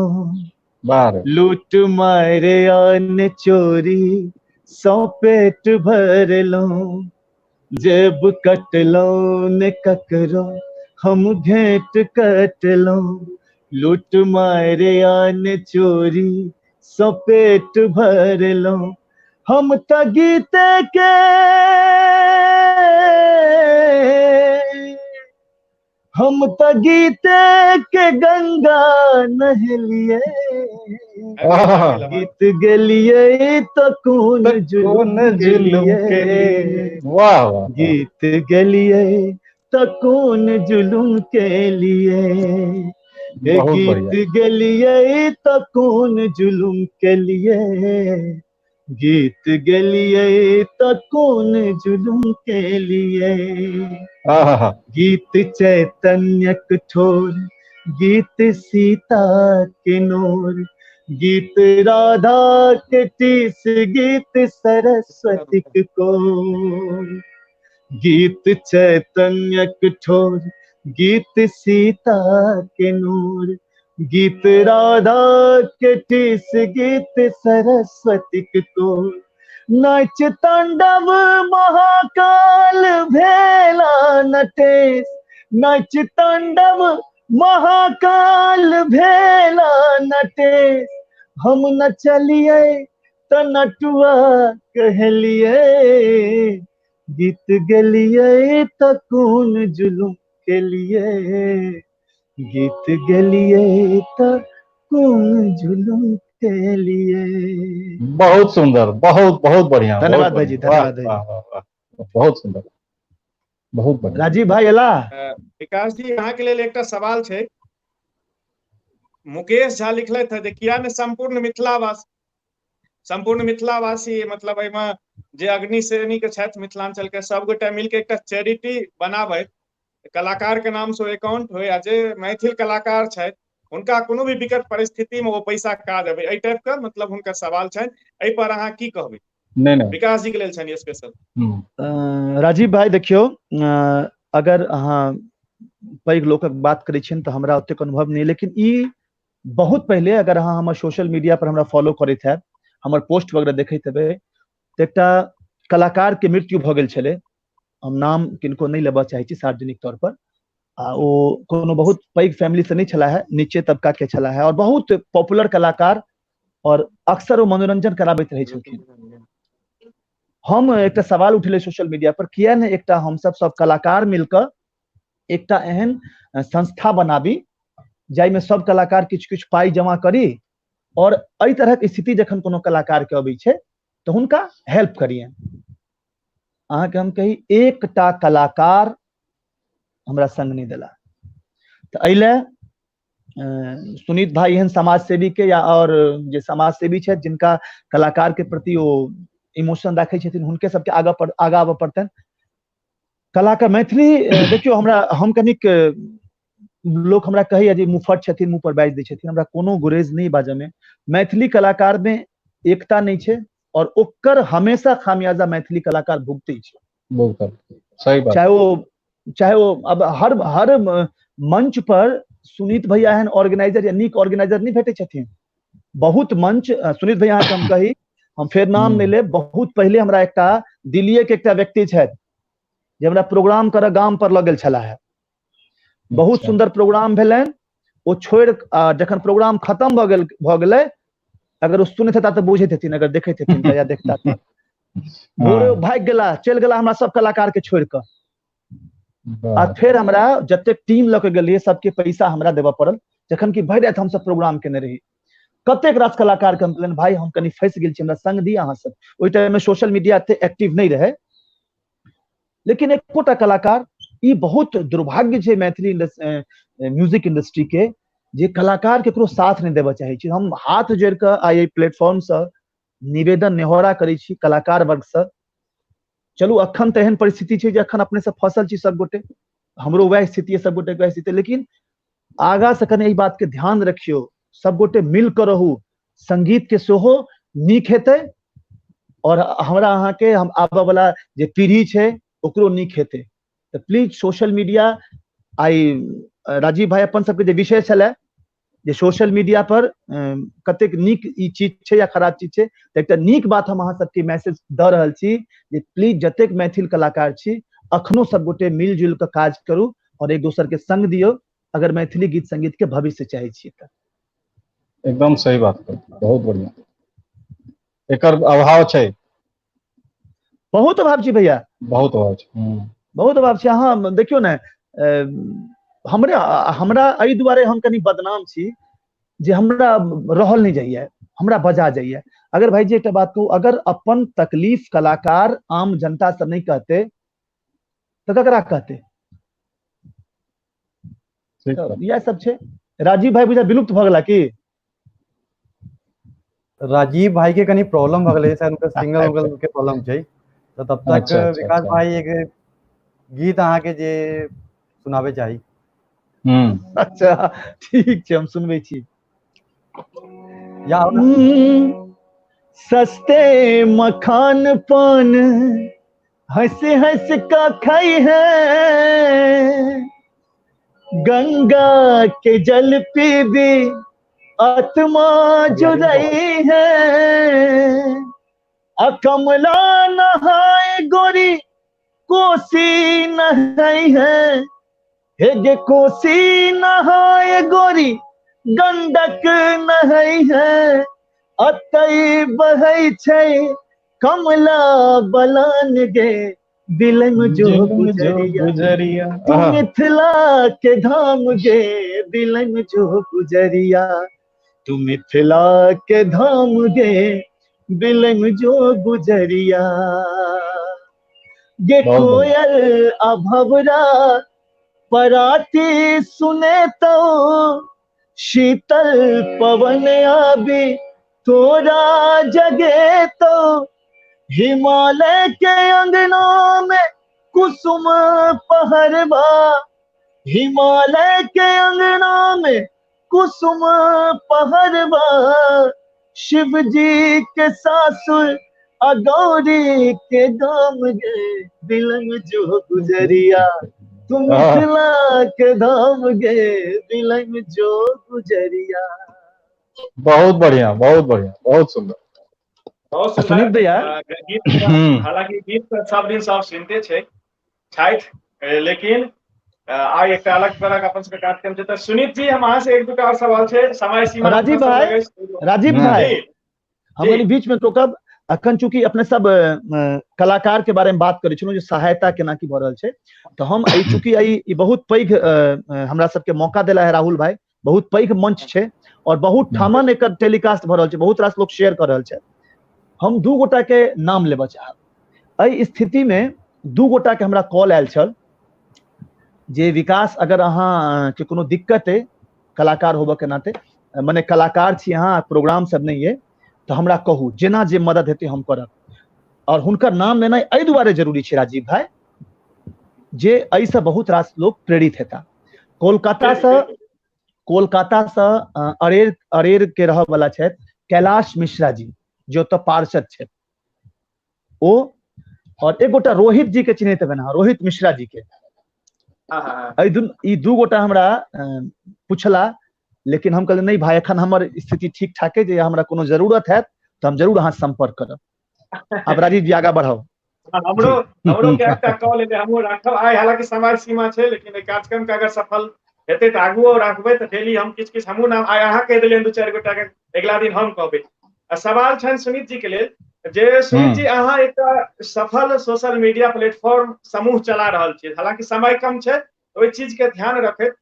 लूट मारे आन चोरी सौ पेट भरलौं, जेब कटलौं ने ककरो हम घेंट कटलौं, लूट मारे आन चोरी सौ पेट भरलौं, हम त गीते के हम त गीते के गंगा नहलिए, गीत गेलिए तो कोन जुलुम के, वाह वाह, गीत गेलिए तो कोन जुलुम के लिए, गीत गेलिए तो कोन जुलुम के लिए, गीत गेलिए तो कोन जुलुम के लिए। गीत चैतन्य कठोर, गीत सीता के नोर, गीत राधा के टीस, गीत सरस्वती को, गीत चैतन्य कठोर, गीत सीता के नूर, गीत राधा के टीस, गीत सरस्वती को, नाच तांडव महाकाल भेला नटेश, नाच तांडव महाकाल भेला नटेश, हम न चलिए त नटुआ कहलिए, गीत गेलिए त कोन जुलुम के लिए, गीत गेलिए त कोन जुलुम के लिए। बहुत सुंदर, बहुत बहुत बढ़िया, धन्यवाद भाई जी, धन्यवाद, बहुत सुंदर, बहुत बढ़िया। राजीव भाई एला। विकास जी अहाँ के लेल एकटा सवाल छै। मुकेश झा लिखलथि जे किया ने संपूर्ण मिथिलावासी, संपूर्ण मिथिलावासी मतलब एहिमे जे अग्नि श्रेणी के छथि मिथिलांचल के सब गोटा मिलके एकटा चैरिटी बनाबै, कलाकार के नाम से अकाउंट हो, आ जे मैथिल कलाकार छथि हुनका कोनो भी विकट परिस्थिति में वो पैसा काज अबै, एहि टाइप के मतलब हुनका सवाल छनि, एहि पर अहाँ की कहबै? नहीं नहीं, विकास जी के लेल छनि स्पेशल। राजीव भाई देखियौ, अगर अहाँ पैघ लोकक बात करै छियनि तऽ हमरा ओतेक अनुभव नहि, लेकिन ई बहुत पहिले अगर अहाँ हमर सोशल मीडिया पर हमरा फॉलो करैत हैब, हमर पोस्ट वगैरह देखैत हेबै, तऽ एकटा कलाकार के मृत्यु भऽ गेल छलै, हम नाम किनको नहि लेबऽ चाहै छी सार्वजनिक तौर पर, आ ओ कोनो बहुत पैघ फैमिली से नहीं छला है, नीचे तबका के छला है, और बहुत पॉपुलर कलाकार, और अक्सर वो मनोरंजन कराबैत रहै छलखिन। हम एकटा सवाल उठेले सोशल मीडिया पर, किया ने एकटा हम सब सब कलाकार मिलकर एकटा एहन संस्था बनाबी जाहिमे सब कलाकार किछु किछु पाइ जमा करी, और एहि तरहक स्थिति जखन कोनो कलाकार के अबै छै तऽ हुनका हेल्प करियनि। अहाँके हम कही एकटा कलाकार हमरा संग नहीं दिला, तो एहि ले सुनीत भाई एहन समाज सेवी के या और जे समाज सेवी छथि जिनका कलाकार के प्रति ओ इमोशन राखै छथिन, हुनके सबके आगा पर आगा आबऽ पड़तनि। कलाकार मैथिली देखियौ, हमरा हम कनिक लोक हमरा कहैया जे मुँहफट छथिन, मुँह पर बाजि दै छथिन, हमरा कोनो गुरेज नहीं बाजऽ में। मैथिली कलाकार में एकता नहीं छै, और ओकर हमेशा खामियाजा मैथिली कलाकार भुगतै छै। सही बात। चाहे वो अब हर हर मंच पर सुनीत भैया एहन ऑर्गेनाइजर या नीक ऑर्गेनाइजर नहीं भेटै छथिन। बहुत मंच सुनीत भैया अहाँके हम कही, हम फेर नाम नहि लेब, बहुत पहिले हमरा एकटा दिल्लीए के एकटा व्यक्ति छथि जे हमरा प्रोग्राम करऽ गाम पर लऽ गेल छलाह है, बहुत सुंदर प्रोग्राम भेलनि, ओ छोड़ि जखन प्रोग्राम खत्म भऽ गेलै, अगर ओ सुनैत हेता तऽ बुझैत हेथिन, अगर देखैत हेथिन तऽ या देखता तऽ भोरे भागि गेला, चलि गेला हमरा सब कलाकार के छोड़ि कऽ। आ फेर हमरा जतेक टीम लऽ के गेलियै सबके पैसा हमरा देबऽ पड़ल, जखन कि भरि राति हमसब प्रोग्राम केने रही। कतेक रास कलाकार के हम कहलियनि भाई हम कनि फँसि गेल छी, हमरा संग दी अहाँ सब। ओहि टाइम में सोशल मीडिया एते एक्टिव नहीं रहे, लेकिन एकोटा कलाकार, ई बहुत दुर्भाग्य छै मैथिली म्यूजिक इंडस्ट्री के, जे कलाकार केकरो साथ नहीं देबऽ चाहै छै। हम हाथ जोड़ि कऽ आइ एहि प्लेटफॉर्म सँ निवेदन नेहोरा करै छी कलाकार वर्ग सँ, चलू अखन तऽ एहन परिस्थिति छै जे अखन अपने सब फसल छी सब गोटे, हमरो वएह स्थिति है, सब गोटे के वएह स्थिति, लेकिन आगा से कनि एहि बात के ध्यान रखियौ, सब गोटे मिल कऽ रहू, संगीत के सेहो नीक हेतै, और हमरा अहाँ के हम आबऽ वाला जे पीढ़ी छै ओकरो नीक हेतै। तऽ प्लीज सोशल मीडिया, आइ राजीव भाई अपन सबके जे विषय छलै जे सोशल मीडिया पर कतेक नीक ई चीज छै या खराब चीज छै। तऽ एकटा नीक बात हम अहाँ सबके मैसेज दऽ रहल छी जे प्लीज जतेक मैथिल कलाकार छी अखनो सब गोटे मिलजुल कऽ काज करू और एक दोसर के संग दियौ, अगर मैथिली गीत संगीत के भविष्य चाहै छियै तऽ। एकदम सही बात, बहुत बढ़िया। एकर अभाव छै, बहुत अभाव छै भैया, बहुत अभाव छै, बहुत अभाव छै। अहाँ देखियौ ने, हमरा एहि दुआरे हम कनि बदनाम छी जे हमरा रहल नहि जाइए, हमरा बजा जाइए। अगर भाईजी एकटा बात कहू, अगर अपन तकलीफ कलाकार आम जनता से नहीं कहते तो ककरा कहते? इएह सब छै। राजीव भाई बुझा विलुप्त भऽ गेला की? राजीव भाई के कनी प्रॉब्लम भऽ गेलै, शायद हुनकर सिंगल उंगल के प्रॉब्लम छै। तो तब तक अच्छा, विकास भाई एक गीत अहाँ के जे सुनावे चाही। अच्छा ठीक छै, हम सुनबै छी। या सस्ते मखान पान हंस हंस का खाई है, गंगा के जल पीबी आत्मा जुड़ई है, अकमला नहाए गोरी कोसी नहाई है, हे गे कोसी नहाए गोरी गंडक नहाई है, अतई बहै छै कमला बलान गे बिलम जो गुजरिया, तू मिथिला के धाम गे बिलम जो गुजरिया, तू मिथिला के धाम गे बिलम जो गुजरिया। गे कोयल अभवरा पराती सुने तो शीतल पवन आबी तोरा जगे तो, हिमालय के अंगना में कुसुम पहरवा, हिमालय के अंगना में कुसुम पहरवा, शिव जी के सासुर अगौरी के गाम गे बिलम जो गुजरिया, तुम मिथिला के धाम गे बिलम जो गुजरिया। बहुत बढ़िया, बहुत बढ़िया, बहुत सुंदर, बहुत सुंदर भैया गीत। हालांकि गीत तऽ सब दिन सब सुनते छै छथि, लेकिन आइ एकटा अलग तरह के अपन सबके कार्यक्रम छै। तऽ सुनीत जी, हम अहाँ से एक दूटा और सवाल छै, समय सीमा। राजीव भाई, राजीव भाई, हम कनि बीच में टोकब। अखन चूंकि अपने सब कलाकार के बारे में बात करै छलहुँ जे सहायता केना की भऽ रहल छै, तऽ हम एहि चूंकि ई बहुत पैघ हमरा सबके मौका देला है राहुल भाई, बहुत पैघ मंच छै और बहुत ठामन एकर टेलीकास्ट भऽ रहल छै, बहुत रास लोक शेयर कऽ रहल छै। हम दू गोटा के नाम लेबऽ चाहब। एहि स्थिति में दू गोटा के हमरा कॉल आयल छल जे विकास, अगर अहाँ के कोनो दिक्कत है कलाकार होबऽ के नाते, मने कलाकार छी अहाँ, प्रोग्राम सब नहीं है, तऽ हमरा कहू, जेना जे मदद हेतै हम करब। और हुनकर नाम लेनाइ एहि दुआरे जरूरी छै राजीव भाई जे एहिसँ बहुत रास लोक प्रेरित हेता। कोलकाता से अरेर अरेर के रहऽ वाला छथि कैलाश मिश्रा जी, जे ओतऽ पार्षद छथि ओ, और एक गोटा रोहित जी के चिन्हैत हेबै अहाँ, रोहित मिश्रा जी के। ई दू गोटा हमरा पुछला, लेकिन हम कहलियै नहीं भाई, एखन हमर स्थिति ठीक ठाक है, जे हमरा कोनो जरूरत हैत तऽ हम जरूर अहाँ संपर्क करब। आब राजीव जी आगा बढ़ाउ। हमरो हमरो के एकटा कॉल एलै, हमहूँ राखब आइ। हालांकि समय सीमा छै, लेकिन एहि कार्यक्रम के अगर सफल हेतै तऽ आगुओ राखबै। तऽ डेली हम किछु किछु हमहूँ नाम आइ अहाँ कहि देलियै दू चारि गोटा के, अगिला दिन हम कहबै। आ सवाल छनि सुनीत जी के लेल जे सुनीत जी, अहाँ एकटा सफल सोशल मीडिया प्लेटफॉर्म समूह चला रहल छी, हालांकि समय कम छै, ओहि चीज के ध्यान रखैत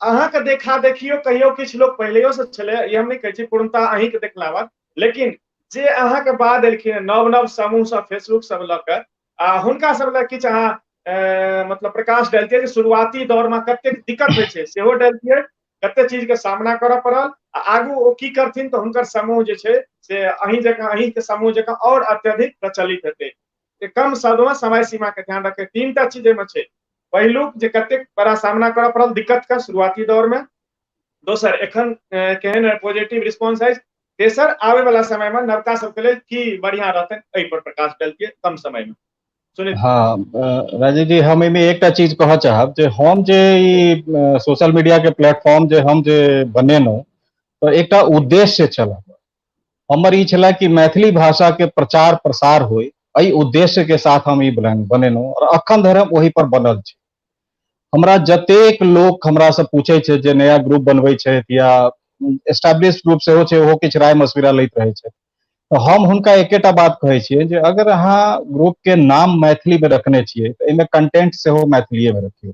अहाँके देखा देखियो कहियो किछु लोक पहिलेयो से छलै, ई हम नहि कहै छी पूर्णतः अहींके देखला बाद, लेकिन जे अहाँके बाद एलखिन नव नव समूह सब फेसबुक सब लऽ कऽ, आ हुनका सब लए किछु अहाँ मतलब प्रकाश डालतियै जे शुरुआती दौर में कतेक दिक्कत होइ छै, सेहो डालतियै, कते चीज के सामना करऽ पड़ल, आ आगू ओ की करथिन तऽ हुनकर समूह जे छै से अहीं जकाँ, अहींके समूह जकाँ और अत्यधिक प्रचलित हेतै। कम शब्द में समय सीमा के ध्यान रखे तीनटा चीज एहिमे छै। पहिलुक जे कतेक बड़ा सामना करऽ पड़ल दिक्कत के शुरुआती दौर में, दोसर एखन केहन पॉजिटिव रिस्पॉन्स अछि, तेसर आबे वाला समय में नवका सबके लेल की बढ़िया रहतै, एहि पर प्रकाश डालतियै कम समय में। सुनील। हाँ, राजीव जी, हम एहिमे एकटा चीज कहऽ चाहब जे हम जे ई सोशल मीडिया के प्लेटफॉर्म जे हम जे बनेलहुँ तऽ एकटा उद्देश्य छल हमर, ई छलै कि मैथिली भाषा के प्रचार प्रसार होइ। एहि उद्देश्य के साथ हम ई बनेलहुँ और अखन धरि हम ओहि पर बनल छी। हमरा जतेक लोक हमरा से पूछै छै जे नया ग्रुप बनबै छथि या एस्टेब्लिश ग्रुप सेहो छै, ओहो किछु राय मशविरा लैत रहै छै, तऽ हम हुनका एकेटा बात कहै छियै जे अगर अहाँ ग्रुप के नाम मैथिली मे रखने छियै तऽ एहिमे कंटेंट सेहो मैथिलीए मे रखियौ।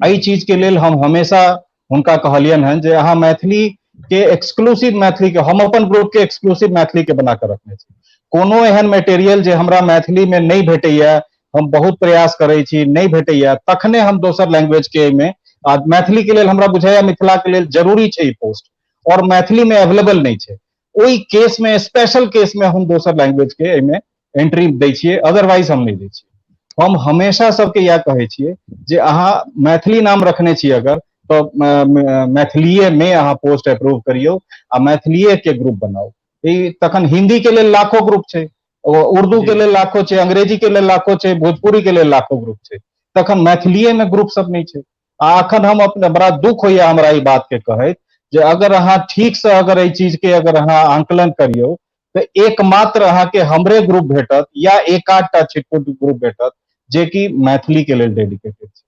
एहि चीज के लेल हम हमेशा हुनका कहलियनि हन जे अहाँ मैथिली के एक्सक्लूसिव, मैथिली के, हम अपन ग्रुप के एक्सक्लूसिव मैथिली के बना कऽ रखने छी। कोनो एहन मटेरियल जे हमरा मैथिली मे नहि भेटैया, हम बहुत प्रयास करै छी, नहि भेटैया, तखने हम दोसर लैंग्वेज के एहिमे, आ मैथिली के लेल हमरा बुझाइया मिथिला के लेल जरूरी छै ई पोस्ट और मैथिली मे अवेलेबल नहि छै, ओहि केस में, स्पेशल केस में हम दोसर लैंग्वेज के एहिमे एंट्री दै छियै, अदरवाइज हम नहि दै छियै। हम हमेशा सबके इएह कहै छियै जे अहाँ मैथिली नाम रखने छी अगर, तऽ मैथिलीए मे अहाँ पोस्ट अप्रूव करियौ आ मैथिलीए के ग्रुप बनाउ। ई तखन हिंदी के लेल लाखो ग्रुप छै, उर्दू के लेल लाखो छै, अंग्रेजी के लेल लाखो छै, भोजपुरी के लेल लाखो ग्रुप छै, तखन मैथिलीए मे ग्रुप सब नहि छै। आ अखन हम अपने बड़ा दुख होइया हमरा ई बात के कहैत जे अगर अहाँ ठीक से अगर एहि चीज के अगर अहाँ आंकलन करियौ तऽ एकमात्र अहाँके हमरे ग्रुप भेटत या एक आधटा छिटपुट ग्रुप भेटत जेकि मैथिली के लेल डेडिकेटेड छै।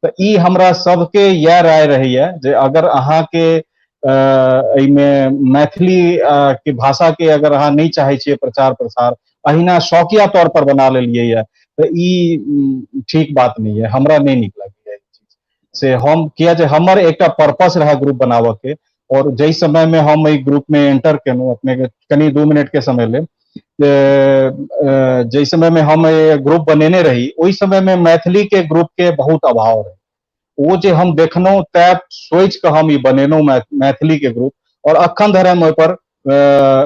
तऽ ई हमरा सबके इएह राय रहैया जे अगर अहाँके एहिमे मैथिली के भाषा के अगर अहाँ नहि चाहै छियै प्रचार प्रसार, अहिना शौकिया तौर पर बना लेलियै ये, तऽ ई ठीक बात नहि है, हमरा नहि नीक लगैया ई चीज। से हम किया जे हमर एकटा पर्पस रहै ग्रुप बनाबऽ के, और जाहि समय में हम एहि ग्रुप में एंटर केलहुँ, अपने के कनि 2 मिनट के समय लेब, जाहि समय में हम ग्रुप बनेने रही ओहि समय में मैथिली के ग्रुप के बहुत अभाव रहे। ओ जे हम देखलहुँ तै सोचि कऽ हम ई बनेलहुँ मैथिली के ग्रुप, और अखन धरि हम ओहिपर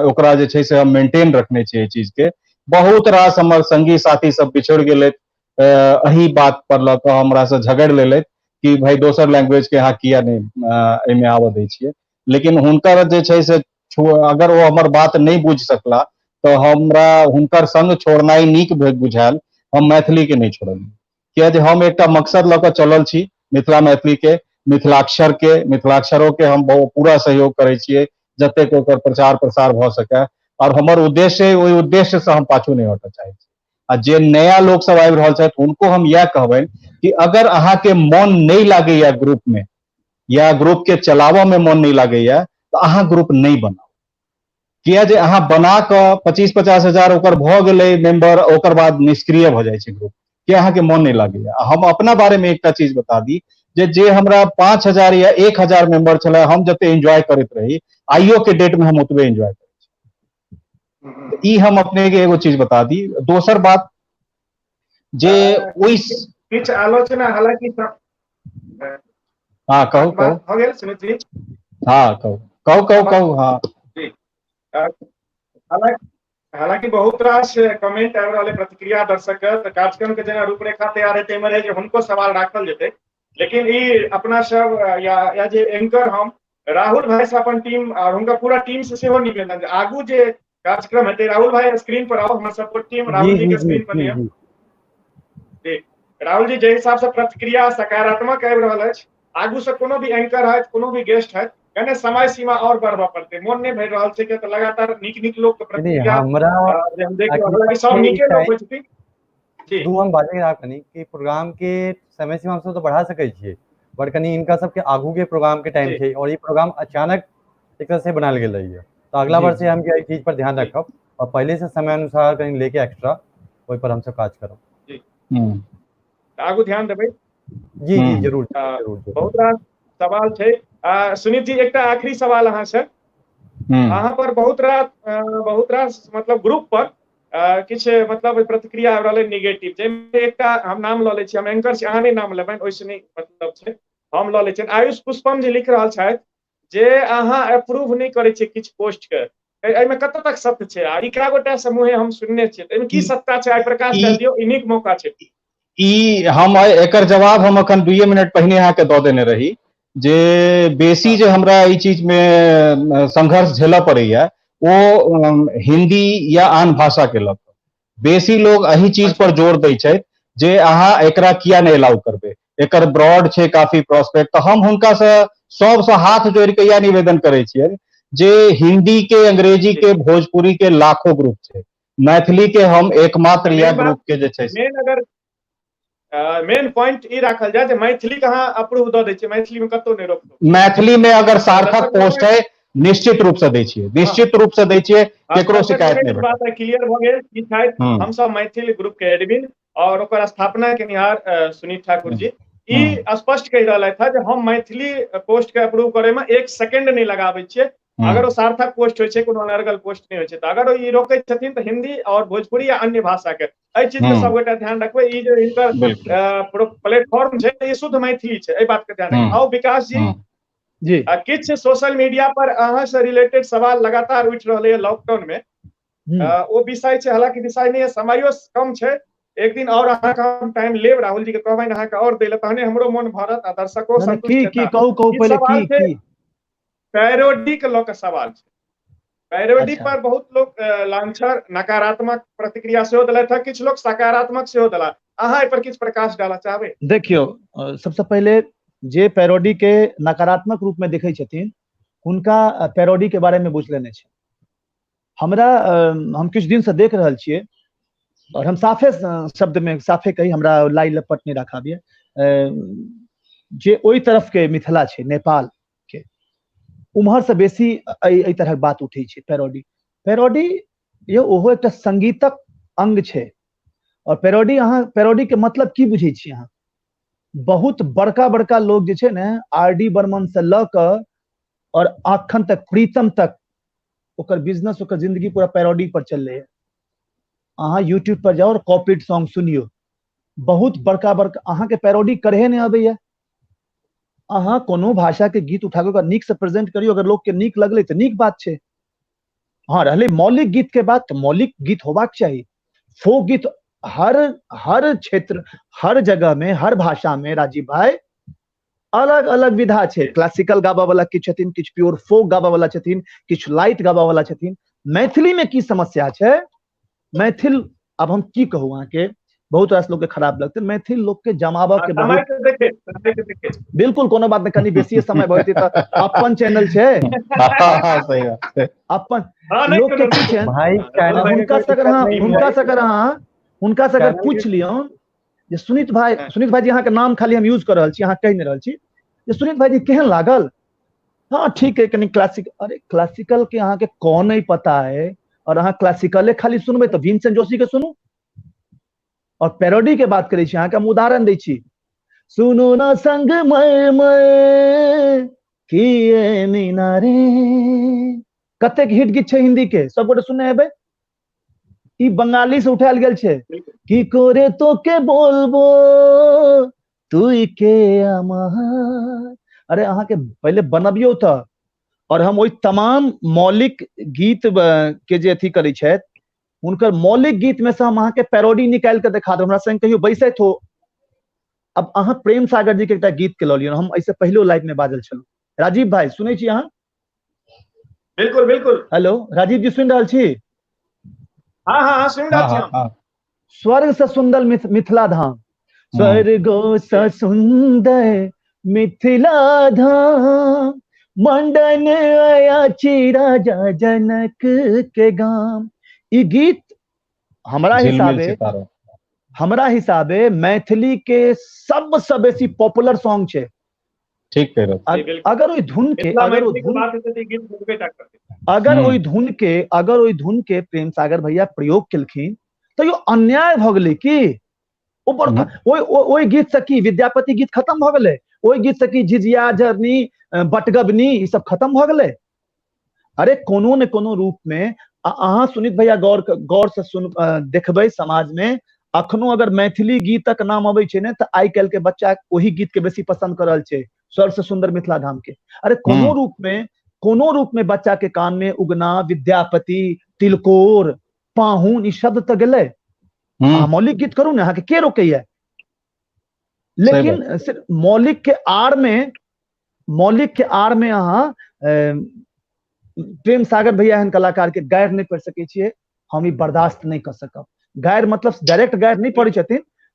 ओकरा जे छै से हम मेंटेन रखने छी एहि चीज के। बहुत रास हमर संगी साथी सब बिछुड़ गेलथि एहि बात पर लऽ कऽ, हमरा से झगड़ि लेलथि कि भाई दोसर लैंग्वेज के अहाँ किया नहि एहिमे आबऽ दै छियै। लेकिन हुनकर जे छै से अगर ओ हमर बात नहि बुझि सकला तऽ हमरा हुनकर संग छोड़नाइ नीक बुझायल, हम मैथिली के नहि छोड़लियै, किया जे हम एकटा मकसद लऽ कऽ चलल छी मिथिला मैथिली के, मिथिलाक्षर के, मिथिलाक्षरो के हम बहुत पूरा सहयोग करै छियै जतेक ओकर प्रचार प्रसार भऽ सकै, और हमर उद्देश्य, ओहि उद्देश्य से हम पाछू नहि हटऽ चाहै छी। आ जे नया लोक सब आबि रहल छथि हुनको हम इएह कहबनि कि अगर अहाँके मन नहि लागैया ग्रुप में या ग्रुप के चलाबऽ में मन नहि लागैया तऽ अहाँ ग्रुप नहि बनाउ, किया जे अहाँ बना कऽ 25-50 हजार ओकर भऽ गेलै मेंबर, ओकर बाद निष्क्रिय भऽ जाइ छै ग्रुप, किया अहाँके मन नहि लागैया। हम अपना बारे में एकटा चीज बता दी जे हमरा 5000 या 1000 मेंबर छलै, हम जते एंजॉय करैत रही आइयो के डेट में हम ओतबे एंजॉय करै छी। ई हम अपने के एगो चीज बता दी। दोसर बात जे ओहि किछु आलोचना हालांकि हाँ कहू कहू भऽ गेल सुमित जी। हाँ कहू कहू कहू कहू। हाँ जी, हालांकि बहुत रास कमेंट आबि रहल है, प्रतिक्रिया दर्शक के, तऽ कार्यक्रम के जेना रूपरेखा तैयार हेतै एहिमे रहै जे हुनको सवाल राखल जेतै, लेकिन ई अपना सब या जे एंकर हम राहुल भाई से अपन टीम और हुनका पूरा टीम से सेहो निवेदन जे आगू जे कार्यक्रम हेतै, राहुल भाई स्क्रीन पर आओ, हमर सपोर्ट टीम राहुल जी के स्क्रीन पर लिअ। जी राहुल जी, जे हिसाब से प्रतिक्रिया सकारात्मक आबि रहल अछि, आगू से कोनो भी एंकर हत, कोनो भी गेस्ट हत, कने समय सीमा और बढ़बऽ पड़तै। मोन नहि भरि रहल छै तऽ लगातार नीक नीक लोक के प्रतिक्रिया हमरा जे हम देख रहल छी सब नीके लोक होइ छथिन। जी दू हम बाजै रहा कनी कि प्रोग्राम के समय सीमा हमसब तऽ बढ़ा सकै छियै, बट कनी इनका सबके आगू के प्रोग्राम के टाइम छै और ई प्रोग्राम अचानक एक तरह से बनायल गेल रहैया, तऽ अगला बार से हम एहि चीज पर ध्यान रखब और पहले से समय अनुसार कनी लेके एक्स्ट्रा ओहि पर हमसब काज करब। जी आगू ध्यान देबै। जी जी जरूर जरूर। बहुत रास सवाल छै। सुनीत जी एकटा आखिरी सवाल अहाँ से, अहाँ पर बहुत रास मतलब ग्रुप पर किछु मतलब प्रतिक्रिया आबि रहलै निगेटिव, जाहिमे एकटा हम नाम लऽ लै छी, हम एंकर छी, अहाँ नहि नाम लेबनि ओहिसँ नहि मतलब छै, हम लऽ लै छियनि। आयुष पुष्पम जी लिख रहल छथि जे अहाँ अप्रूव नहि करै छियै किछु पोस्ट के, एहिमे कतऽ तक सत्य छै? आ ई कए गोटा समूहे हम सुनने छियै, एहिमे की सत्ता छै? आइ प्रकाश दऽ दियौ, ई नीक मौका छै। ई हम एकर जवाब हम अखन 2 मिनट पहिने अहाँके दऽ देने रही जे बेसी जे हमरा एहि चीज मे संघर्ष झेलऽ पड़ैया ओ हिंदी या आन भाषा के लऽ कऽ। बेसी लोग एहि चीज पर जोर दै छथि जे अहाँ एकरा किया नहि एलाउ करबै, एकर ब्रॉड छै काफी प्रोस्पेक्ट। तऽ हम हुनका से सबसँ हाथ जोड़ि के इएह निवेदन करै छियनि जे हिंदी के, अंग्रेजी के, भोजपुरी के लाखों ग्रुप छै, मैथिली के हम एकमात्र इएह ग्रुप के जे छै। मेन अगर मेन पॉइंट ई राखल जाय जे मैथिली के अहाँ अप्रूव दऽ दै छियै, मैथिली में कतौ नहि रोकटोक। मैथिली में अगर सार्थक पोस्ट है निश्चित रूप से दै छियै, निश्चित रूप से दै छियै, केकरो शिकायत नहि भेटत। बात क्लियर भऽ गेल। ई छथि हमसब मैथिल ग्रुप के एडमिन और ओकर स्थापना केनिहार सुनीत ठाकुर जी। ई स्पष्ट कहि रहलथि है जे हम मैथिली पोस्ट के अप्रूव करे में 1 सेकेंड नहि लगाबै छियै। अगर ओ सार्थक पोस्ट होइ छै, कोनो अनर्गल पोस्ट नहि होइ छै, तऽ अगर ओ ई रोकै छथिन तऽ हिंदी और भोजपुरी या अन्य भाषा के एहि चीज के सबगोटा ध्यान रखबै। ई जे हिनकर प्लेटफॉर्म छै ई शुद्ध मैथिली छै, एहि बात के ध्यान रखबै। आउ विकास जी, जी किछु सोशल मीडिया पर अहाँ से रिलेटेड सवाल लगातार उठि रहलै है लॉकडाउन में। ओ विषय छै, हालांकि विषय नहि है, समयो कम छै, एक दिन और अहाँके हम टाइम लेब, राहुल जी के कहबनि अहाँके और दै लए, तहने हमरो मोन भरत आ दर्शको संतुष्ट हेताह। कहू कहू पहिले की पैरोडी के लऽ के सवाल छै। पैरोडी पर बहुत लोक लांछन नकारात्मक प्रतिक्रिया सेहो देलथि है, किछु लोक सकारात्मक सेहो देला। अहाँ एहि पर किछु प्रकाश डालऽ चाहबै? देखियौ, सबसँ पहिले जे पैरोडी के नकारात्मक रूप में देखै छथिन हुनका पैरोडी के बारे में बुझले नहि छै। हमरा हम किछु दिन से देख रहल छियै और हम साफे शब्द में साफे कही, हमरा लाई लपट नहि राखाबिए, जे ओहि तरफ के मिथिला छै, नेपाल के, उम्हर से बेसी एहि तरहक बात उठै छै। पैरोडी, पैरोडी यौ ओहो एकटा संगीतक अंग छै। और पैरोडी, अहाँ पैरोडी के मतलब की बुझै छी अहाँ? बहुत बड़का बड़का लोग जे छै ने, आर डी बर्मन से लऽ कऽ और अखन तक प्रीतम तक, ओकर बिजनेस, ओकर जिंदगी पूरा पैरोडी पर चललै। अहाँ यूट्यूब पर जाओ और कॉपीड सॉन्ग सुनियो, बहुत बड़का बड़का अहाँके पैरोडी करहे नहि अबैया। अहाँ कोनो भाषा के गीत उठा कऽ नीक से प्रेजेंट करियो, अगर लोग के नीक लगलै तऽ नीक बात छै। हाँ, रहलै मौलिक गीत के बात, तऽ मौलिक गीत होबाक चाही। फोक गीत हर हर क्षेत्र, हर जगह में, हर भाषा में राजीव भाई अलग अलग विधा छै। क्लासिकल गाबऽ वाला किछु छथिन, किछु प्योर फोक गाबऽ वाला छथिन, किछु लाइट गाबऽ वाला छथिन। मैथिली में की समस्या छै? मैथिल, आब हम की कहू अहाँके, बहुत रास लोग के खराब लगतै, मैथिल लोग के जमाबऽ के बहुत बिल्कुल कोनो बात नहि, कनी बेसी समय भऽ जेतै तऽ अपन चैनल छै, अपन लोग के की छै, हुनका से अगर अहाँ हुनका से अगर पूछि लियौन जे सुनीत भाई, सुनीत भाईजी अहाँके नाम खाली हम यूज कर रहल छी, अहाँ कहि नहि रहल छी, जे सुनीत भाईजी केहन लागल? हाँ ठीक है, कनी क्लासिक। अरे क्लासिकल के अहाँके कौन नहीं पता है, और अहाँ क्लासिकले खाली सुनबै तऽ भीमसेन जोशी के सुनू। और पैरोडी के बात करै छी, अहाँके हम उदाहरण दै छी, सुनू ना संग मर किए मीना रे, कतेक हिट गीत छै हिंदी के, सब गोटे सुनने हेबै। ई बंगाली से उठायल गेल छै, की करे तो के बोलबो तुई के अमार। अरे अहाँके पहिले बनबियौ तऽ। और हम ओहि तमाम मौलिक गीत के जे अथी करै छथि, हुनकर मौलिक गीत में से हम अहाँके पैरोडी निकालि कऽ देखा देब। हमरा संग कहियो बैसैत हो। अब अहाँ प्रेम सागर जी के एकटा गीत के लऽ लियौ, हम एहिसँ पहिलो लाइव में बाजल छलहुँ। राजीव भाई सुनै छी अहाँ? बिल्कुल बिल्कुल। हेलो राजीव जी, सुनि रहल छी? हाँ हाँ हाँ, सुनि रहल छी हम। स्वर्ग से सुंदर मिथिला धाम, स्वर्गो से सुंदर मिथिला धाम, मंडन अयाची राजा जनक के गाम। ई गीत हमरा हिसाबे, हमरा हिसाबे मैथिली के सबसँ बेसी पॉपुलर सॉन्ग छै। ठीक कह रहे। अगर ओहि धुन के, अगर ओहि धुन, अगर ओहि धुन के, अगर ओहि धुन के प्रेम सागर भैया प्रयोग केलखिन तऽ यो अन्याय भऽ गेलै की? ओहि गीत से की विद्यापति गीत खत्म भऽ गेलै? ओहि गीत से की झिझिया झरनी बटगबनी ई सब खत्म भऽ गेलै? अरे कोनो ने कोनो रूप में अहाँ सुनीत भैया गौर गौर से सुन देखबै, समाज में अखनो अगर मैथिली गीतक नाम अबै छै ने तऽ आइ काल्हि के बच्चा ओहि गीत के बेसी पसंद कर रहल छै, स्वर्ग से सुंदर मिथिला धाम के। अरे कोनो रूप में, कोनो रूप में बच्चा के कान में उगना, विद्यापति, तिलकोर, पाहुन ई शब्द तऽ गेलै। अहाँ मौलिक गीत करू ने, अहाँके के रोकैया? लेकिन सिर्फ मौलिक के आड़ में, मौलिक के आड़ में अहाँ प्रेम सागर भैया एहन कलाकार के गारि नहि पढ़ि सकै छियै, हम ई बर्दाश्त नहि कऽ सकब। गारि मतलब डायरेक्ट गारि नहि पढ़ै छथिन,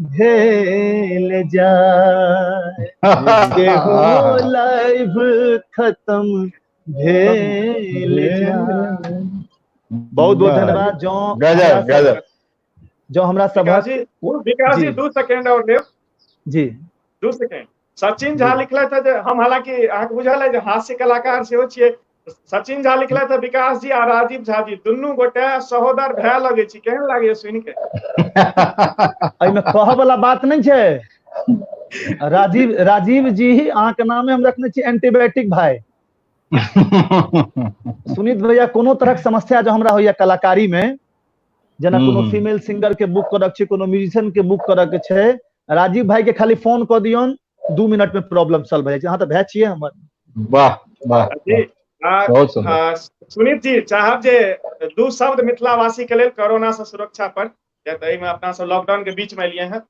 भेल जाय, जेहो लाइव खत्म भेल जाय। बहुत बहुत धन्यवाद। जो गजब गजब। जो हमरा सभक विकास जी 2 सेकेंड और लेब जी, 2 सेकेंड। सचिन झा लिखलथि है जे हम, हालांकि अहाँके बुझल है जे हास्य कलाकार सेहो छियै। सचिन झा लिखलथि है विकास जी आ राजीव झा जी दुनू गोटे सहोदर भाय लगै छी, केहन लागैया सुनि के? एहिमे कहऽ वाला बात नहि छै। राजीव राजीव जी अहाँके नामे हम रखने छी एंटीबायोटिक भाई। सुनीत भैया, कोनो तरहक समस्या जो हमरा होइया कलाकारी में, जेना कोनो फीमेल सिंगर के बुक करक छै, कोनो म्यूजिशियन के बुक करक छै, राजीव भाई के खाली फोन कऽ दियौन, 2 मिनट में प्रॉब्लम सॉल्व भऽ जाइ छै। अहाँ तऽ भाय छियै हमर। वाह वाह। बहुत सुंदर। सुनीत जी, चाहब जे 2 शब्द मिथिलावासी के लेल कोरोना से सुरक्षा पर, किया तऽ एहिमे अपना सब लॉकडाउन के बीच में एलियै हैं,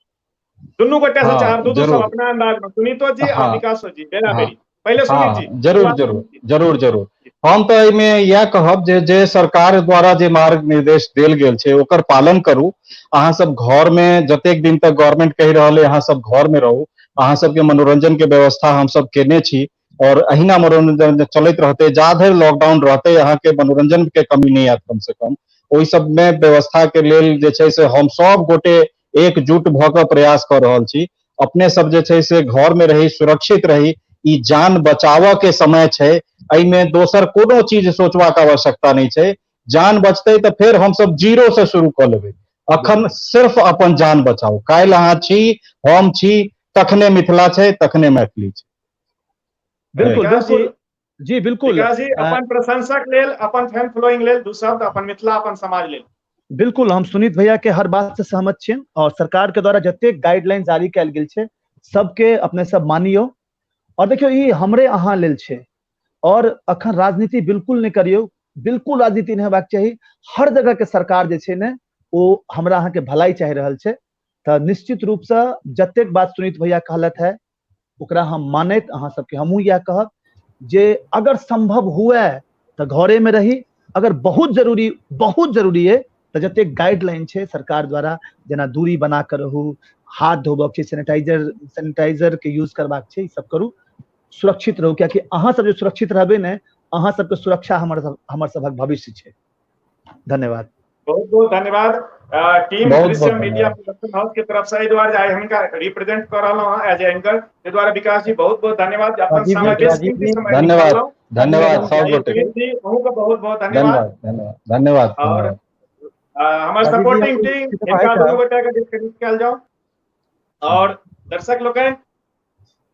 दुनू गोटे से चाहब दू शब्द अपना अंदाज में, सुनीतो जी आ विकासो जी बेरा बेरी। पहिले सुनीत जी। जरूर जरूर जरूर जरूर। हम तऽ एहिमे इएह कहब जे जे सरकार द्वारा जे मार्ग निर्देश देल गेल छै ओकर पालन करू। अहाँ सब घर में जतेक दिन तक गवर्नमेंट कहि रहल है अहाँ सब घर में रहू। अहाँ सबके मनोरंजन के व्यवस्था हम सब केने छी और अहिना मनोरंजन चलैत रहते जा धरि लॉकडाउन रहते, अहाँ के मनोरंजन के कमी नहीं आयत। कम से कम ओहि सब में व्यवस्था के लेल जे छै से हम सब गोटे एकजुट भऽ कऽ प्रयास कऽ रहल छी। अपने सब जे छै से घर में रही, सुरक्षित रही। ई जान बचावऽ के समय छै, एहिमे दोसर कोनो चीज सोचबाक आवश्यकता नहि छै। जान बचतै तऽ फेर हमसब जीरो से शुरू कऽ लेबै। अखन सिर्फ अपन जान बचाउ। काल्हि अहाँ छी, हम छी, तखने मिथिला छै, तखने मैथिली छै। बिल्कुल बिल्कुल जी, बिल्कुल। विकास जी, अपन प्रशंसक लेल, अपन फैन फॉलोइंग लेल 2 शब्द, अपन मिथिला अपन समाज लेल। बिल्कुल, हम सुनीत भैया के हर बात से सहमत छियनि और सरकार के द्वारा जतेक गाइडलाइन जारी कयल गेल छै सबके अपने सब मानियो। और देखियौ ई हमरे अहाँ लेल छै और अखन राजनीति बिल्कुल नहि करियौ, बिल्कुल राजनीति नहि हेबाक चाही। हर जगह के सरकार जे छै ने ओ हमरा अहाँ के भलाई चाहि रहल छै। तऽ निश्चित रूप से जतेक बात सुनीत भैया कहलथि है ओकरा हम मानैत अहाँ सबके हमहूँ इएह कहब जे अगर संभव हुए तऽ घरे में रही, अगर बहुत जरूरी है तऽ जतेक गाइडलाइन छै सरकार द्वारा, जेना दूरी बना कऽ रहू, हाथ धोबक छै, सैनिटाइजर के यूज करबाक छै, ई सब करू, सुरक्षित रहू। कियाकि अहाँ सब जे सुरक्षित रहबै ने, अहाँ सबके सुरक्षा हमर सभक भविष्य छै। धन्यवाद। बहुत बहुत धन्यवाद team Drishyam media production house के तरफ से। एहि दुआरे आइ हुनका रिप्रेजेंट कर रहलहुँ हँ एज एंकर, एहि दुआरे विकास जी बहुत बहुत धन्यवाद अपन समय बेस। धन्यवाद धन्यवाद सब गोटे जी, अहूँ के बहुत बहुत धन्यवाद। धन्यवाद धन्यवाद। और हमर सपोर्टिंग टीम हिनका दुनू गोटे के डिस्कनेक्ट कयल जाउ। और दर्शक लोकनि,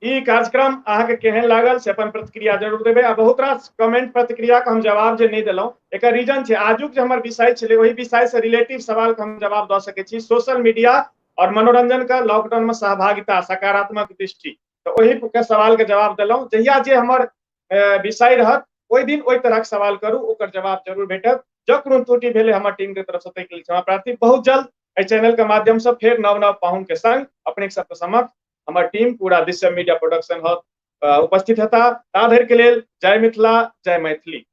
ई कार्यक्रम अहाँके केहन लागल से अपन प्रतिक्रिया जरूर देबै। आ बहुत रास कमेंट प्रतिक्रिया के हम जवाब जे नहि देलहुँ, एकर रीजन छै आजुक जे हमर विषय छलै ओहि विषय से रिलेटिव सवाल के हम जवाब दऽ सकै छी। सोशल मीडिया और मनोरंजन के लॉकडाउन में सहभागिता, सकारात्मक दृष्टि, तऽ ओहि के सवाल के जवाब देलहुँ। जहिया जे हमर विषय रहत ओहि दिन ओहि तरहक सवाल करू, ओकर जवाब जरूर भेटत। जँ कोनो त्रुटि भेलै हमर टीम के तरफ से ताहिके लेल क्षमा प्रार्थी। बहुत जल्द एहि चैनल के माध्यम से फेर नव नव पाहुन के संग अपने सबके समक्ष हमर टीम पूरा दृश्यम मीडिया प्रोडक्शन हाउस उपस्थित हेता। ता धरि के लेल जय मिथिला, जय मैथिली।